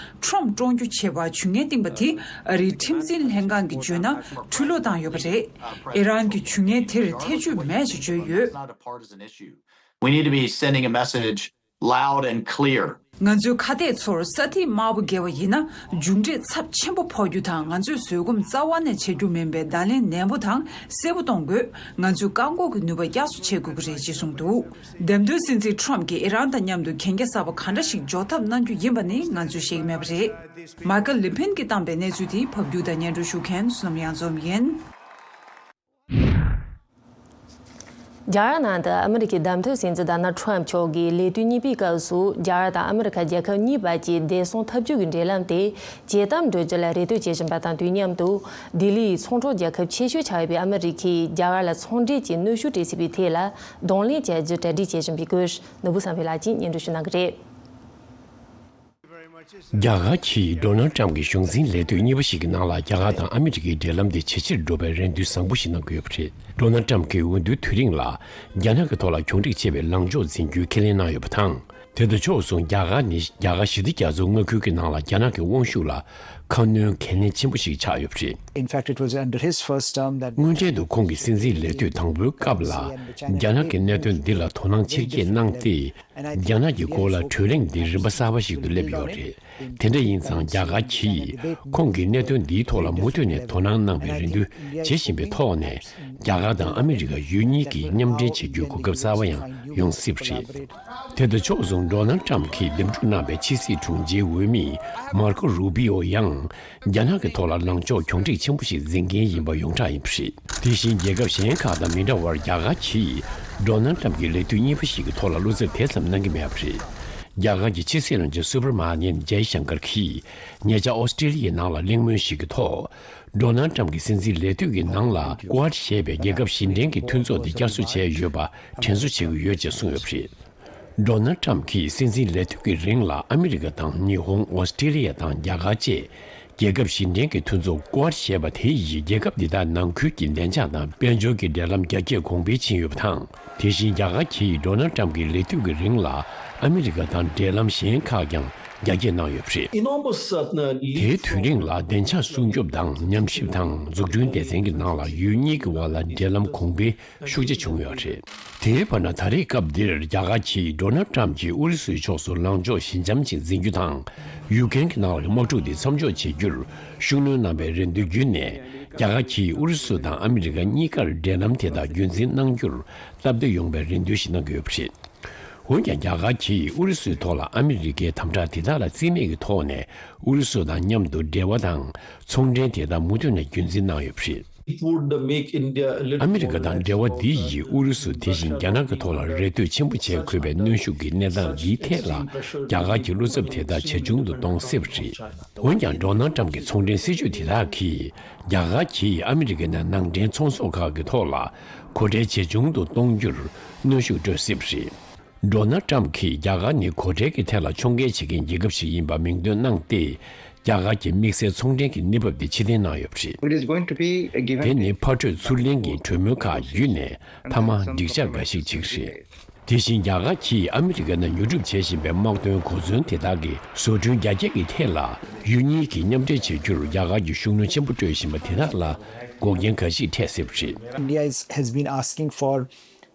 ཁྲོམ་བཀྲོངས་རྒྱུ་བྱེད་པར་ཇུས་ངན་བཏིང་པ་དེ་ཨ་རིའི་ཁྲིམས་འཛིན་ལྷན་ཁང་གིས་བརྗོད་ན་འཁྲུལ་ལོག་བཏང་ཡོད་པ་རེད། ཨི་རན་གྱིས་ཇུས་ངན་དེར་ཐེ་བྱུས་མེད་ཅེས་བརྗོད་ཡོད། We need to be sending a message loud and clear. ང་ཚོའི་ཁ་གཏད་ཚོར་ས་ཐིག་དམར་པོ་བརྒལ་བ་ཡིན་ན་མཇུག་འབྲས་ཚབས་ཆེན་པོ་ཕོག་རྒྱུ་དང་། ང་ཚོས་བཟོད་སྒོམ་རྩ་བ་ནས་བྱེད་རྒྱུ་མིན་པའི་བརྡ་ལན་ནན་པོ་དང་གསལ་པོ་གཏོང་དགོས། ང་ཚོས་བཀག་འགོག་གི་ནུས་པ་བསྐྱར་གསོ་བྱེད་དགོས་ཀྱི་རེད་ཅེས་གསུངས་འདུག་འདེམས་ཐོན་སྲིད་འཛིན་Trump་གྱིས་ཨི་རན་དང་མཉམ་དུ་གན་རྒྱ་གསར་པ་ག་འདྲ་ཞིག་འཇོག་ཐབས་གནང་རྒྱུ་ཡིན་པ་ནི་ང་ཚོས་ཤེས་ཀྱི་མེད་པ་རེད། Michael Levin་གྱིས་བཏང་པའི་གནས་ཚུལ་དེ་ཕབ་སྒྱུར་དང་སྙན་སྒྲོན་ཞུ་མཁན་བསོད་ནམས་གཡང་འཛོམས་ཡིན། རྒྱ་གར་ནང་དུ་ཨ་མི་རི་ཀའི་བདམས་ཐོན་སྲིད་འཛིན་Donald Trump་མཆོག་གིས་ལས་དུས་གཉིས་པའི་སྐབས་སུ་རྒྱ་གར་དང་ཨ་མི་རི་ཀ་རྒྱལ་ཁབ་གཉིས་བར་གྱི་བདེ་སྲུང་འཐབ་ཇུས་ཀྱི་འབྲེལ་ལམ་དེ་ཇེ་དམ་འགྲོ་རྒྱུ་ལ་རེ་ལྟོས་བྱེད་བཞིན་པ་དང་དུས་མཉམ་དུ། ལྡི་ལི་ཡི་ཚོང་གྲོགས་རྒྱལ་ཁབ་ཆེ་ཤོས་ཆགས་ཡོད་པའི་ཨ་མི་རི་ཀས་རྒྱ་གར་ལ་ཚོང་འབྲེལ་གྱི་གནོན་ཤུགས་སྤྲད་སྲིད་པའི་ཐད་ལ་གདོང་ལེན་བྱ་རྒྱུ་གྲ་སྒྲིག་བྱེད་བཞིན་པའི་སྐོར་ནོར་བུ་བསམ་འཕེལ་ལགས་ཀྱིས་སྙན་སྒྲོན་ཞུ་གནང་གི་རེད། རྒྱ་གར་གྱིས་Donald Trump་གྱི་གཞུང་འཛིན་ལས་དུས་གཉིས་པ་ཞིག་གི་ནང་ལ་རྒྱ་གར་དང་ཨ་མི་རི་ཀའི་འབྲེལ་ལམ་དེ་ཇེ་ཆེར་འགྲོ་བའི་རེ་འདུན་བཟང་པོ་ཞིག་གནང་གི་ཡོད་པ་རེད། Donald Trump་གྱིས་འོས་བསྡུའི་དུས་རིང་ལ་རྒྱ་ནག་གི་ཐོག་ལ་གྱོང་འགྲིག་ཆེ་བའི་ལངས་ཕྱོགས་འཛིན་རྒྱུའི་ཁས་ལེན་གནང་ཡོད་པ་དང་། དེ་དང་ཕྱོགས་མཚུངས་རྒྱ་གར་ནི་རྒྱ་གར་ཞི་བདེ་རྒྱ་མཚོའི་མངའ་ཁུལ་གྱི་ནང་ལ་རྒྱ་ནག་གི་དབང་ཤུགས་ལ་ཁ་སྣོན་གལ་གནད་ཆེན་པོ་ཞིག་ཆགས་ཡོད་པ་རེད། In fact, it was under his first term that སྔོན་གྲལ་དུ་ཁོང་གི་སྲིད་འཛིན་ལས་དུས་དང་པོའི་སྐབས་ལ་རྒྱ་ནག་གི་གནད་དོན་འདི་ལ་དོ་སྣང་ཆེར་སྐྱེད་གནང་སྟེ། རྒྱ་ནག་གི་སྐོར་ལ་གྲོས་གླེང་འདི་རིམ་པ་གསར་པ་ཞིག་ཏུ་སླེབས་ཡོད་རེད། དེ་འདྲ་ཡིན་ཙང་རྒྱ་གར་གྱིས་ཁོང་གི་གནད་དོན་འདིའི་ཐོག་ལ་མུ་མཐུད་ནས་དོ་སྣང་གནང་བའི་རེ་འདུན་བྱེད་བཞིན་པའི་ཐོག་ནས་རྒྱ་གར་དང་ཨ་མི་རི་ཀ་ཡུལ་གཉིས་ཀྱིས་མཉམ་འབྲེལ་བྱེད་རྒྱུའི་གོ་སྐབས་གསར་པ་ཡང་ཡོང་སྲིད་པ་རེད། དེ་དང་ཕྱོགས་མཚུངས་Donald Trump་གྱིས་འདེམས་སྒྲུག་གནང་བའི་ཕྱི་སྲིད་དྲུང་ཆེའི་འོས་མི་Marco Rubio་ཡང་རྒྱ་ནག་གི་ཐོག་ལ་ལངས་ཕྱོགས་གྱོང་འགྲིག་ཆེན་པོ་ཞིག་འཛིན་མཁན་ཡིན་པ་ཡོངས་གྲགས་ཡིན་པ་རེད། དེ་བཞིན་རྒྱལ་ཁབ་གཞན་ཁག་དང་མི་འདྲ་བར་རྒྱ་གར་གྱིས་Donald Trump་གྱི་ལས་དུས་གཉིས་པ་ཞིག་གི་ཐོག་ལ་བློ་འཚབ་དེ་ཙམ་གནང་གི་མེད་པ་རེད། རྒྱ་གར་གྱི་ཕྱི་སྲིད་བློན་ཆེན་Subrahmanyam Jaishankar་གྱིས་ཉེ་ཆར་ཨོ་སི་ཀྲི་ལི་ཡའི་ནང་ལ་གླེང་མོལ་ཞིག་གི་ཐོག Donald Trump་གྱི་སྲིད་འཛིན་ལས་དུས་ཀྱི་ནང་ལ་Quad་ཞེས་པའི་རྒྱལ་ཁབ་བཞི་ལྡན་གྱི་མཐུན་ཚོགས་འདི་བསྐྱར་གསོ་བྱས་ཡོད་པ་དྲན་གསོ་བྱེད་ཀྱི་ཡོད་ཅེས་གསུངས་ཡོད་པ་རེད། Donald Trump་གྱིས་སྲིད་འཛིན་ལས་དུས་ཀྱི་རིང་ལ་ཨ་མི་རི་ཀ་དང་ཉི་ཧོང་། ཨོ་སི་ཀྲི་ལི་ཡ་དང་རྒྱ་གར་བཅས་རྒྱལ་ཁབ་བཞི་ལྡན་གྱི་མཐུན་ཚོགས་Quad་ཞེས་པ་དེ་ཡིས་རྒྱལ་ཁབ་འདི་དག་ནང་ཁུལ་གྱི་བདེ་འཇགས་དང་དཔལ་འབྱོར་གྱི་འབྲེལ་ལམ་རྒྱ་སྐྱེད་གོང་འཕེལ་ཕྱིན་ཡོད་པ་དང་། དེ་བཞིན་རྒྱ་གར་གྱིས་Donald Trump་གྱི་ལས་དུས་ཀྱི་རིང་ལ་ཨ་མི་རི་ཀ་དང་འབྲེལ་ལམ་གཞན་ཁག་ཀྱང་རྒྱ་སྐྱེད་གནང་ཡོད་པ་རེད། དེའི་དུས་རིང་ལ་བདེ་འཇགས་སྲུང་སྐྱོབ་དང་ཉམས་ཞིབ་དང་འཛུགས་སྐྲུན་སྡེ་ཚན་གྱི་ནང་ལ་ཡུལ་གཉིས་ཀྱི་དབར་ལ་འབྲེལ་ལམ་གོང་འཕེལ་ཤུགས་ཆེ་བྱུང་ཡོད་རེད། དེའི་བར་ན་ད་རེས་སྐབས་འདིར་རྒྱ་གར་གྱིས་ཌོ་ནལ་ཊམ་གྱིས་ཨུ་རུ་སུའི་ཕྱོགས་སུ་ལངས་ཕྱོགས་ཞི་འཇམ་ཞིག་འཛིན་རྒྱུ་དང་། ཡུཀ་རེན་གྱི་ནང་ལ་དམག་འཁྲུག་འདི་མཚམས་འཇོག་བྱེད་རྒྱུར་ཤུགས་སྣོན་གནང་བའི་རེ་འདུན་བརྒྱུད་ནས། རྒྱ་གར་གྱིས་ཨུ་རུ་སུ་དང་ཨ་མི་རི་ཀ་གཉིས་ཀར་འབྲེལ་ལམ་དེ་དག་རྒྱུན་འཛིན་གནང་རྒྱུར་སྟབས་བདེ་ཡོང་བའི་རེ་འདུན་ཞིག་གནང་གི་ཡོད་པ་རེད། འོན་ཀྱང་། རྒྱ་གར་གྱིས་ཨུ་རུ་སུའི་ཐོག་ལ་ཨ་མི་རི་ཀའི་དམ་དྲག་དེ་དག་ལ་རྩིས་མེད་ཀྱི་ཐོག་ནས། ཨུ་རུ་སུ་དང་མཉམ་དུ་འབྲེལ་བ་དང་ཚོང་འབྲེལ་དེ་དག་མུ་མཐུད་ནས་རྒྱུན་འཛིན་གནང་ཡོད་པ་རེད། It would make India a little ཨ་མི་རི་ཀ་དང་འབྲེལ་བ་འདི་ཡིས་ཨུ་རུ་སུ་དེ་བཞིན་རྒྱ་ནག་གི་ཐོག་ལ་རེ་ལྟོས་ཆེན་པོ་བྱེད་དགོས་པའི་གནོན་ཤུགས་ཀྱི་གནས་སྟངས་འདིའི་ཐད་ལ། རྒྱ་གར་གྱི་བློ་འཚབ་དེ་དག་ཇེ་ཆུང་དུ་གཏོང་སྲིད་པ་རེད། འོན་ཀྱང་། ཌོ་ནལ་ཊམ་གྱི་ཚོང་འབྲེལ་སྲིད་ཇུས་དེ་དག་གིས། རྒྱ་གར་གྱིས་ཨ་མི་རི་ཀའི་ནང་ནང་འདྲེན་ཚོང་ཟོག་ཁག་གི་ཐོག་ལ་སྒོ་ཁྲལ་ཇེ་ཆུང་དུ་གཏོང་རྒྱུར་གནོན་ཤུགས་སྤྲོད་སྲིད་པ་རེད། ཌོ་ནལ་ཊམ་གྱིས་རྒྱ་གར་ནི་སྒོ་ཁྲལ་གྱི་ཐད་ལ་ཕྱོགས་འགལ་བྱེད་མཁན་རྒྱལ་ཁབ་ཞིག་ཡིན་པ་མིང་འདོན་གནང་སྟེ། རྒྱ་གར་གྱི་དམིགས་བསལ་ཚོང་འབྲེལ་གྱི་གནས་བབ་དེ་ཕྱིར་འཐེན་གནང་ཡོད་པ་རེད། It is going to be given དེ་ནི་ཕར་སྤྲོད་ཚུར་ལེན་གྱི་གྲོས་མོལ་ཁག་བརྒྱུད་ནས་མཐའ་མ་འགྲིག་འཆར་འགའ་ཞིག་བྱེད་ཀྱི་རེད། དེ་བཞིན། རྒྱ་གར་གྱིས་ཨ་མི་རི་ཀའི་ནང་ཉོ་སྒྲུབ་བྱེད་བཞིན་པའི་དམག་དོན་གོ་མཚོན་དེ་དག་གི་བཟོ་སྐྲུན་རྒྱ་སྐྱེད་ཀྱི་ཐད་ལ་ཡུལ་གཉིས་ཀྱིས་མཉམ་འབྲེལ་བྱེད་རྒྱུར་རྒྱ་གར་གྱིས་ཤུགས་སྣོན་ཆེན་པོ་སྤྲོད་བཞིན་པ་དེ་དག་ལ་འགོག་རྐྱེན་འགའ་ཞིག་འཕྲད་སྲིད་པ་རེད། India is, has been asking for,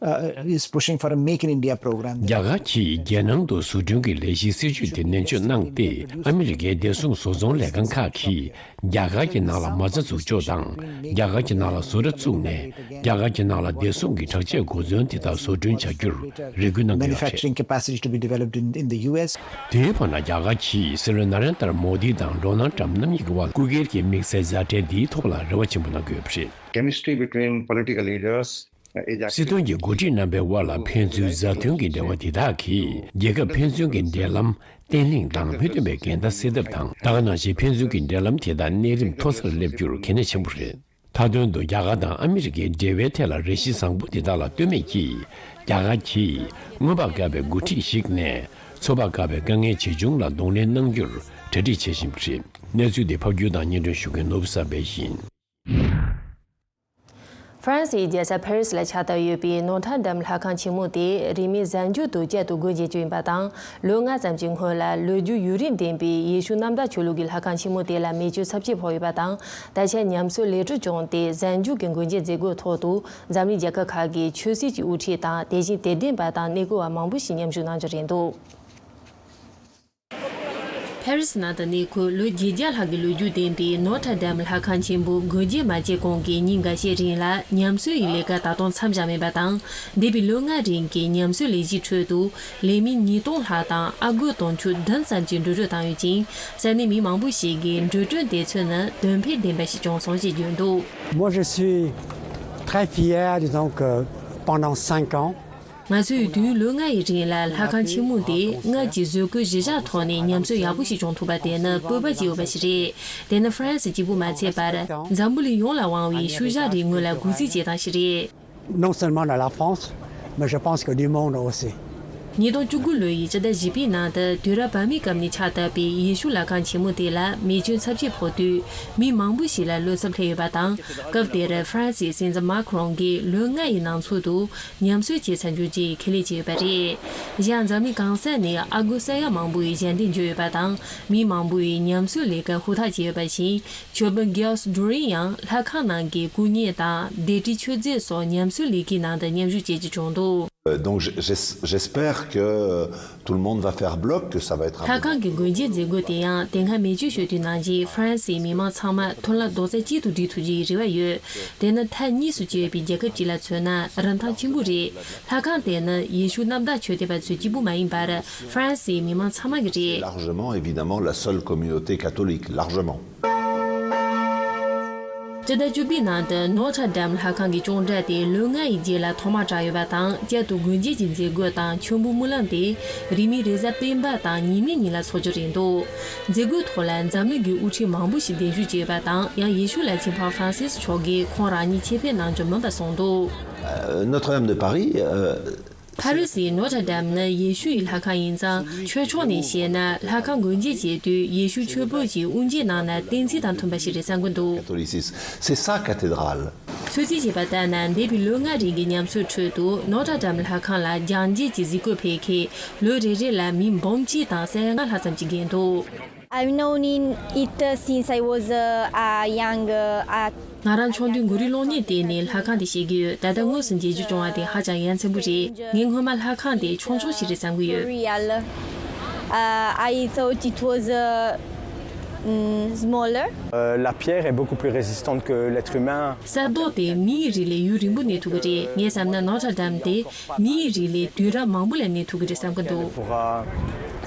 uh, is pushing for a Make in India program. རྒྱ་གར་གྱིས་རྒྱལ་ནང་དུ་བཟོ་སྐྲུན་གྱི་ལས་གཞིའི་སྲིད་ཇུས་དེ་ནན་བརྗོད་གནང་སྟེ། ཨ་མི་རི་ཀའི་བདེ་སྲུང་བཟོ་ཚོང་ལས་ཁང་ཁག་གིས་རྒྱ་གར་གྱི་ནང་ལ་མ་རྩ་འཛུགས་ཕྱོགས་དང་། རྒྱ་གར་གྱི་ནང་ལ་བཟོ་གྲྭ་བཙུགས་ནས་རྒྱ་གར་གྱི་ནང་ལ་བདེ་སྲུང་གི་དྲག་ཆས་གོ་མཚོན་དེ་དག་བཟོ་སྐྲུན་བྱ་རྒྱུར་རེ་སྐུལ་གནང་གི་ཡོད་པ་རེད། Manufacturing capacity to be developed in, in the U S. དེའི་བར་ན། རྒྱ་གར་གྱིས་སྲིད་བློན་ན་རེན་དར་མོ་དི་དང་ཌོ་ནལ་ཊམ་རྣམ་གཉིས་ཀྱི་དབར་སྐུ་སྒེར་གྱི་དམིགས་བསལ་མཛའ་འབྲེལ་འདིའི་ཐོག་ལ་རེ་བ་ཆེན་པོ་གནང་གི་ཡོད་པ་རེད། Chemistry between political leaders is actually སྲིད་དོན་གྱི་འགོ་ཁྲིད་རྣམ་པའི་དབར་ལ་ཕན་ཚུན་མཛའ་མཐུན་གྱི་འབྲེལ་བ་དེ་དག་གིས། རྒྱལ་ཁབ་ཕན་ཚུན་གྱི་འབྲེལ་ལམ་བརྟན་ལྷིང་དང་མི་མཐུན་པའི་འགལ་ཟླ་སེལ་ཐབས་དང་། ད་ག་ནང་བཞིན་ཕན་ཚུན་གྱི་འབྲེལ་ལམ་དེ་དག་གནས་རིམ་མཐོ་སར་སླེབས་རྒྱུར་གལ་གནད་ཆེན་པོ་རེད། མཐའ་དོན་དུ། རྒྱ་གར་དང་ཨ་མི་རི་ཀའི་འབྲེལ་བའི་ཐད་ལ་རེ་ཞིག་བཟང་པོ་དེ་དག་ལ་ལྟོས་མེད་ཀྱིས། རྒྱ་གར་གྱིས་སྔོན་དཔག་དཀའ་བའི་འགོ་ཁྲིད་ཞིག་ནས། ཚོད་དཔག་དཀའ་བའི་དཀའ་ངལ་ཇི་བྱུང་ལ་གདོང་ལེན་གནང་རྒྱུར་གྲ་སྒྲིག་བྱེད་བཞིན་པ་རེད། གནས་ཚུལ་འདི་ཕབ་སྒྱུར་དང་སྙན་སྒྲོན་ཞུ་མཁན་ནོར་བུ་གསར་པས་ཡིན། ཧྥ་རན་སིའི་རྒྱལ་ས་ཕ་རི་སི་ལ་ཆགས་བསྡད་ཡོད་པའི་ནོ་ཐར་དམ་ལྷ་ཁང་ཆེན་མོ་དེ་རིང་མིན་གཟའ་མཇུག་ཏུ་བསྐྱར་དུ་སྒོ་འབྱེད་རྒྱུ་ཡིན་པ་དང་། ལོ་ལྔ་ཙམ་གྱི་སྔོན་ལ་ལོ་རྒྱུས་ཡུན་རིང་ལྡན་པའི་ཡེ་ཤུ་གནམ་བདག་ཆོས་ལུགས་ཀྱི་ལྷ་ཁང་ཆེན་མོ་དེ་ལ་མེ་མཆོད་ཚབས་ཆེ་ཕོག་ཡོད་པ་དང་། ད་ཆ་ཉམས་གསོའི་ལས་སྒྲུབ་བྱུང་སྟེ། གཟའ་མཇུག་གི་སྒོ་འབྱེད་མཛད་སྒོའི་ཐོག་ཏུ་འཛམ་གླིང་རྒྱལ་ཁབ་ཁག་གི་ཆོས་སྲིད་ཀྱི་དབུ་ཁྲིད་དང་། དེ་བཞིན་དད་ལྡན་པ་དང་གནས་སྐོར་བ་མང་པོ་ཞིག་མཉམ་ཞུགས་གནང་རྒྱུ་རེད་འདུག་ཕ་རི་སི་ནང་དུ་གནས་འཁོད་ལོ་བརྒྱད་བརྒྱ་ལྷག་གི་ལོ་རྒྱུས་ལྡན་པའི་ནོ་ཐར་དམ་ལྷ་ཁང་ཆེན་པོ་སྒོ་འབྱེད་མ་བྱས་གོང་གི་ཉིན་འགའ་ཤས་རིང་ལ་ཉམས་གསོའི་ལས་ཀ་ད་དུང་མཚམས་བཞག་མེད་པ་དང་། འདས་པའི་ལོ་ལྔ་རིང་གི་ཉམས་གསོའི་ལས་གཞིའི་ཁྲོད་དུ་ལས་མི་ཉིས་སྟོང་ལྷག་དང་ཨ་སྒོར་དུང་ཕྱུར་བདུན་ཙམ་གྱིས་འགྲོ་གྲོན་བཏང་ཡོད་ཅིང་། ས་གནས་མི་མང་པོ་ཞིག་གིས་འགྲོ་གྲོན་དེ་ཚོ་ནི་དོན་ཕན་ལྡན་པ་ཞིག་བྱུང་སོང་ཞེས་བརྗོད་འདུག Moi, je suis très fier, disons que pendant cinq ans, ང་ཚོས་དུས་ཡུན་ལོ་ལྔ་ཡི་རིང་ལ་ལྷ་ཁང་ཆེན་མོ་འདི་སྔར་གྱི་བཟོ་བཀོད་གཞི་བཞག་ཐོག་ནས་ཉམས་གསོ་ཡག་པོ་ཞིག་བྱུང་ཐུབ་པ་དེ་ནི་སྤོབས་པ་སྐྱེ་ཡོད་པ་ཞིག་རེད། དེ་ནི་ཧྥ་རན་སི་གཅིག་པུ་མ་ཚད་པར། འཛམ་བུ་གླིང་ཡོངས་ལ་དབང་བའི་ཤུལ་བཞག་རིག་དངོས་ལ་གུས་བརྩི་བྱེད་སྟངས་ཤིག་རེད། Non seulement à la France, mais je pense que du monde aussi. ཉིས་སྟོང་བཅུ་དགུ་ལོ་ཡི་ཕྱི་ཟླ་བཞི་པའི་ནང་དུ་དུས་རབས་བར་མའི་སྐབས་ནས་ཆགས་བསྡད་པའི་ཡེ་ཤུ་ལྷ་ཁང་ཆེན་མོ་དེ་ལ་མེ་མཆོད་ཚབས་ཆེ་ཕོག་དུས། མི་མང་པོ་ཞིག་ལ་བློ་འཚབ་སླེབས་ཡོད་པ་དང་། སྐབས་དེར་ཧྥ་རན་སིའི་སྲིད་འཛིན་མཱ་ཁི་རོང་གིས་ལོ་ལྔ་ཡི་ནང་ཚུད་དུ། ཉམས་གསོ་བྱེད་ས་འགྱུར་རྒྱུའི་ཁས་ལེན་བྱས་ཡོད་པ་རེད། གཞན་འཛམ་གླིང་གང་ས་ནས་ཨ་སྒོར་ས་ཡ་མང་པོ་ཡི་ཞལ་འདེབས་འབྱོར་ཡོད་པ་དང་། མི་མང་པོ་ཡིས་ཉམས་གསོའི་ལས་ཀ་ཧུར་ཐག་བྱས་ཡོད་པ་བཞིན། ཆོས་དཔོན་གྷི་ཡོས་ཌུ་རིན་ཡང་ལྷ་ཁང་ནང་གི་སྐུ་བརྙན་དང་ལྡེབས་བྲིས་མཆོད་རྫས་སོགས་ཉམས་གསོའི་ལས་ཀའི་ནང་དུ་མཉམ་ཞུགས་བྱེད་རྒྱུ་བྱུང་འདུག Euh, donc, j'- j'es- j'espère que tout le monde va faire bloc, que ça va être un ལྷ་ཁང་གི་སྒོ་འབྱེད་མཛད་སྒོ་དེ་ཡང་དེ་སྔ་མེ་མཆོད་ཞུ་དུས་ནང་བཞིན་ཧྥ་རན་སིའི་མི་མང་ཚང་མ་མཐུན་ལམ་རྡོག་རྩ་གཅིག་ཏུ་སྒྲིལ་ཐུབ་རྒྱུའི་རེ་བ་ཡོད། དེ་ནི་མཐའ་གཉིས་སུ་གྱེས་པའི་རྒྱལ་ཁབ་ཅིག་ལ་མཚོན་ན་རིན་ཐང་ཆེན་པོ་རེད། ལྷ་ཁང་དེ་ནི་ཡེ་ཤུ་གནམ་བདག་ཆོས་དད་པ་ཚོས་གཅིག་པུ་མ་ཡིན་པར་ཧྥ་རན་སིའི་མི་མང་ཚང་མ་གི་རེད། Largement, évidemment, la seule communauté catholique, largement. སྤྱི་ཟླ་བཅུ་པའི་ནང་དུ་ནོ་ཐར་ཌམ་ལྷ་ཁང་གི་ཅོང་སྒྲ་དེ་ལོ་ལྔ་ཡི་རྗེས་ལ་ཐོག་མར་གྲགས་ཡོད་པ་དང་། བསྐྱར་དུ་སྒོ་འབྱེད་ཀྱི་མཛད་སྒོ་དང་མཆོད་འབུལ་སྨོན་ལམ་དེ་རིང་མིན་རེས་གཟའ་སྤེན་པ་དང་ཉི་མའི་ཉིན་ལ་འཚོགས་རྒྱུ་རེད་འདུག་མཛད་སྒོའི་ཐོག་ལ་འཛམ་གླིང་གི་དབུ་ཁྲིད་མང་པོ་ཞིག་གདན་ཞུ་བྱས་ཡོད་པ་དང་། ཡང་ཡེ་ཤུ་བླ་ཆེན་པོབ་ཧྥ་རན་སིས་མཆོག་གིས་ཁོང་རང་ཉིད་ཆེད་ཕེབས་གནང་རྒྱུ་མིན་པ་གསུངས་འདུག Euh, Notre-Dame de Paris, euh, ཕ་རི་སིའི་ནོ་ཐར་ཌམ་ནི་ཡེ་ཤུ་ཡི་ལྷ་ཁང་ཡིན་ཙང་། ཆོས་ཕྱོགས་ནས་བཤད་ན་ལྷ་ཁང་སྒོ་འབྱེད་བྱེད་དུས་ཡེ་ཤུ་ཆོས་དཔོན་གྱིས་དབུ་འབྱེད་གནང་ན་བསྟན་རྩིས་དང་མཐུན་པ་ཞིག་རེད་བསམ་གྱི་འདུག Catholicisme, c'est sa cathédrale. ཚོད་རྩིས་བྱས་པ་ལྟར་ན། འདས་པའི་ལོ་ལྔ་རིང་གི་ཉམས་གསོའི་ཁྲོད་དུ་ནོ་ཐར་ཌམ་ལྷ་ཁང་ལ་རྒྱང་རྒྱས་ཀྱི་གཟིགས་སྐོར་ཕེབས་མཁན་ལོ་རེ་རེ་ལ་མི་འབུམ་གཅིག་དང་ས་ཡ་ལྔ་ལྷག་ཙམ་ཅིག་བརྒལ་འདུག I've known in it, uh, since I was, uh, a young, uh, a ང་རང་ཆུང་དུས་གུ་རུའི་གློག་བརྙན་དེ་ནས་ལྷ་ཁང་དེ་ཤེས་ཀྱི་ཡོད། ད་ལྟ་དངོས་སུ་མཇལ་རྒྱུ་བྱུང་བ་དེ་ཧ་ཅང་ཡ་མཚན་པོ་རེད། ངས་སྔོན་མ་ལྷ་ཁང་དེ་ཆུང་ཆུང་ཞིག་རེད་བསམ་གྱི་ཡོད། Real. Uh, I thought it was uh, mm, smaller. Euh, la pierre est beaucoup plus résistante que l'être humain. གསེར་མདོག་དེ་མིའི་རིགས་ལས་ཡུན་རིང་པོ་གནས་ཐུབ་ཀྱི་རེད། ངས་བསམ་ན་ནོ་ཊར་ཌམ་དེ་མིའི་རིགས་ལས་དུས་རབས་མང་པོ་ལ་གནས་ཐུབ་ཀྱི་རེད་བསམ་གྱི་འདུག། Pourra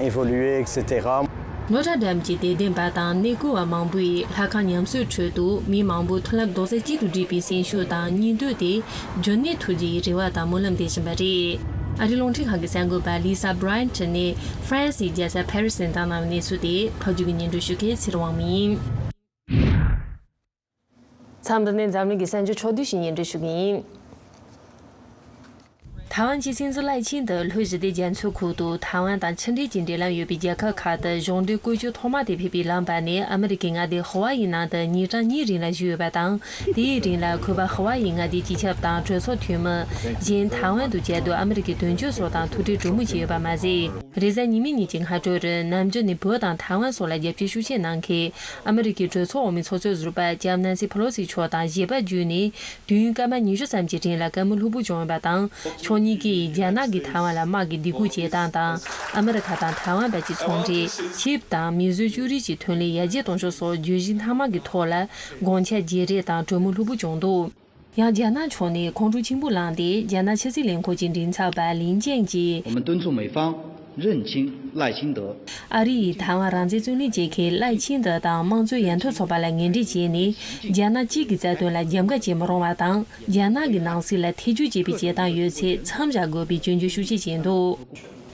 évoluer, et cetera. ནོ་ཊར་ཌམ་གྱི་དད་ལྡན་པ་དང་གནས་སྐོར་བ་མང་པོས་ལྷ་ཁང་ཉམས་གསོའི་ཁྲོད་དུ་མི་མང་པོ་མཐུན་ལམ་རྡོག་རྩ་གཅིག་ཏུ་སྒྲིལ་བའི་སེམས་ཤུགས་དང་གཉིས་འདོད་དེ་རྒྱུན་གནས་ཐུབ་རྒྱུའི་རེ་བ་དང་སྨོན་ལམ་འདེབས་བཞིན་པ་རེད། ཨ་རིའི་རླུང་འཕྲིན་ཁང་གི་གསར་འགོད་པ་Lisa Bryant་ནས་ཧྥ་རན་སིའི་རྒྱལ་ས་ཕ་རི་སི་ནས་བཏང་གནང་བའི་གནས་ཚུལ་དེ་ཕབ་སྒྱུར་གྱིས་སྙན་སྒྲོན་ཞུ་མཁན་ཚེ་རིང་དབང་མོ་ཡིན། མཚམས་འདི་ནས་འཛམ་གླིང་གི་གསར་འགྱུར་ཕྱོགས་བསྡུས་ཤིག་སྙན་སྒྲོན་ཞུ་གི་ཡིན། ཐའེ་ཝན་གྱི་སྲིད་འཛིན་ལའེ་ཆིང་དུ་ལྷོ་ཞི་བདེ་རྒྱ་མཚོའི་ཁུལ་དུ་ཐའེ་ཝན་དང་ཕྱི་འབྲེལ་གྱི་འབྲེལ་ལམ་ཡོད་པའི་རྒྱལ་ཁབ་ཁག་ཏུ་གཞུང་འབྲེལ་བཀོལ་སྤྱོད་ཐོག་མ་དེ་ཕེབས་པའི་ལམ་བར་ནས་ཨ་མི་རི་ཀའི་མངའ་སྡེ་ཧ་ཝ་ཡི་ནང་དུ་ཉིན་གྲངས་གཉིས་རིང་ལ་བཞུགས་ཡོད་པ་དང་། དེའི་རིང་ལ་ཁོས་པ་ཧ་ཝ་ཡི་མངའ་སྡེའི་སྤྱི་ཁྱབ་དང་གྲོས་ཚོགས་འཐུས་མི། གཞན་ཐའེ་ཝན་དུ་བཅའ་སྡོད་ཨ་མི་རི་ཀའི་དོན་གཅོད་སོགས་དང་ཐུག་འཕྲད་གྲོས་མོལ་བྱས་ཡོད་པ་མ་ཟད། རེས་གཟའ་ཉི་མའི་ཉིན་གྱི་སྔ་དྲོར་ནམ་རྒྱུན་ནས་བོད་དང་ཐའེ་ཝན་སོགས་ལ་རྒྱབ་སྐྱོར་ཤུགས་ཆེ་གནང་མཁན་ཨ་མི་རི་ཀའི་གྲོས་ཚོགས་འོག་མའི་ཚོགས་གཙོ་ཟུར་པ་ལྕམ་ནན་སི་ཕེ་ལོ་སི་མཆོག་དང་བཞེས་པ་བརྒྱུད་ནས་དུས་ཡུན་སྐར་མ་ཉི་ཤུ་ཙམ་གྱི་རིང་ལ་བཀའ་མོལ་ལྷུག་པོ་བྱུང་ཡོད་པ་དང་། ཕྱོགས་གཉིས་ཀས་རྒྱ་ནག་གིས་ཐའེ་ཝན་ལ་དམག་གི་སྡིགས་སྐུལ་བྱེད་སྟངས་དང་། ཨ་མི་རི་ཁ་དང་ཐའེ་ཝན་བར་གྱི་ཚོང་འབྲེལ། ཆིབས་དང་མིས་བཟོས་ཅོ་རིགས་ཀྱི་ཐོན་ལས་ཡར་རྒྱས་གཏོང་ཕྱོགས་སོགས་བརྗོད་གཞི་སྣ་མང་གི་ཐོག་ལ་དགོངས་འཆར་བརྗེ་རེས་དང་གྲོས་མོལ་ལྷུག་པོ་བྱུང་འདུག། ཡང་རྒྱ་ནག་ཕྱོགས་ནས་ཁོང་ཁྲོ་ཆེན་པོ་ལངས་ཏེ། རྒྱ་ནག་ཕྱི་སྲིད་ལས་ཁུངས་ཀྱི་མགྲིན་ཚབ་པ་ལིན་ཅན་གྱིས། 我们敦促美方认清赖清德。 ཨ་རི་ཡིས་ཐའེ་ཝན་རང་བཙན་རྩོད་ལེན་བྱེད་མཁན་ལའེ་ཆིང་ཏེ་དང་དམངས་གཙོའི་ཡར་ཐོན་ཚོགས་པ་ལ་ངན་འབྲེལ་བྱས་ནས། རྒྱ་ནག་གཅིག་གི་རྩ་དོན་ལ་རྒྱབ་འགལ་བྱེད་མི་རུང་བ་དང་། རྒྱ་ནག་གི་ནང་སྲིད་ལ་ཐེ་ཇུས་བྱེད་པའི་བྱེད་སྟངས་ཡོད་ཚད་མཚམས་བཞག་དགོས་པའི་སྐྱོན་བརྗོད་ཤུགས་ཆེ་བྱས་འདུག།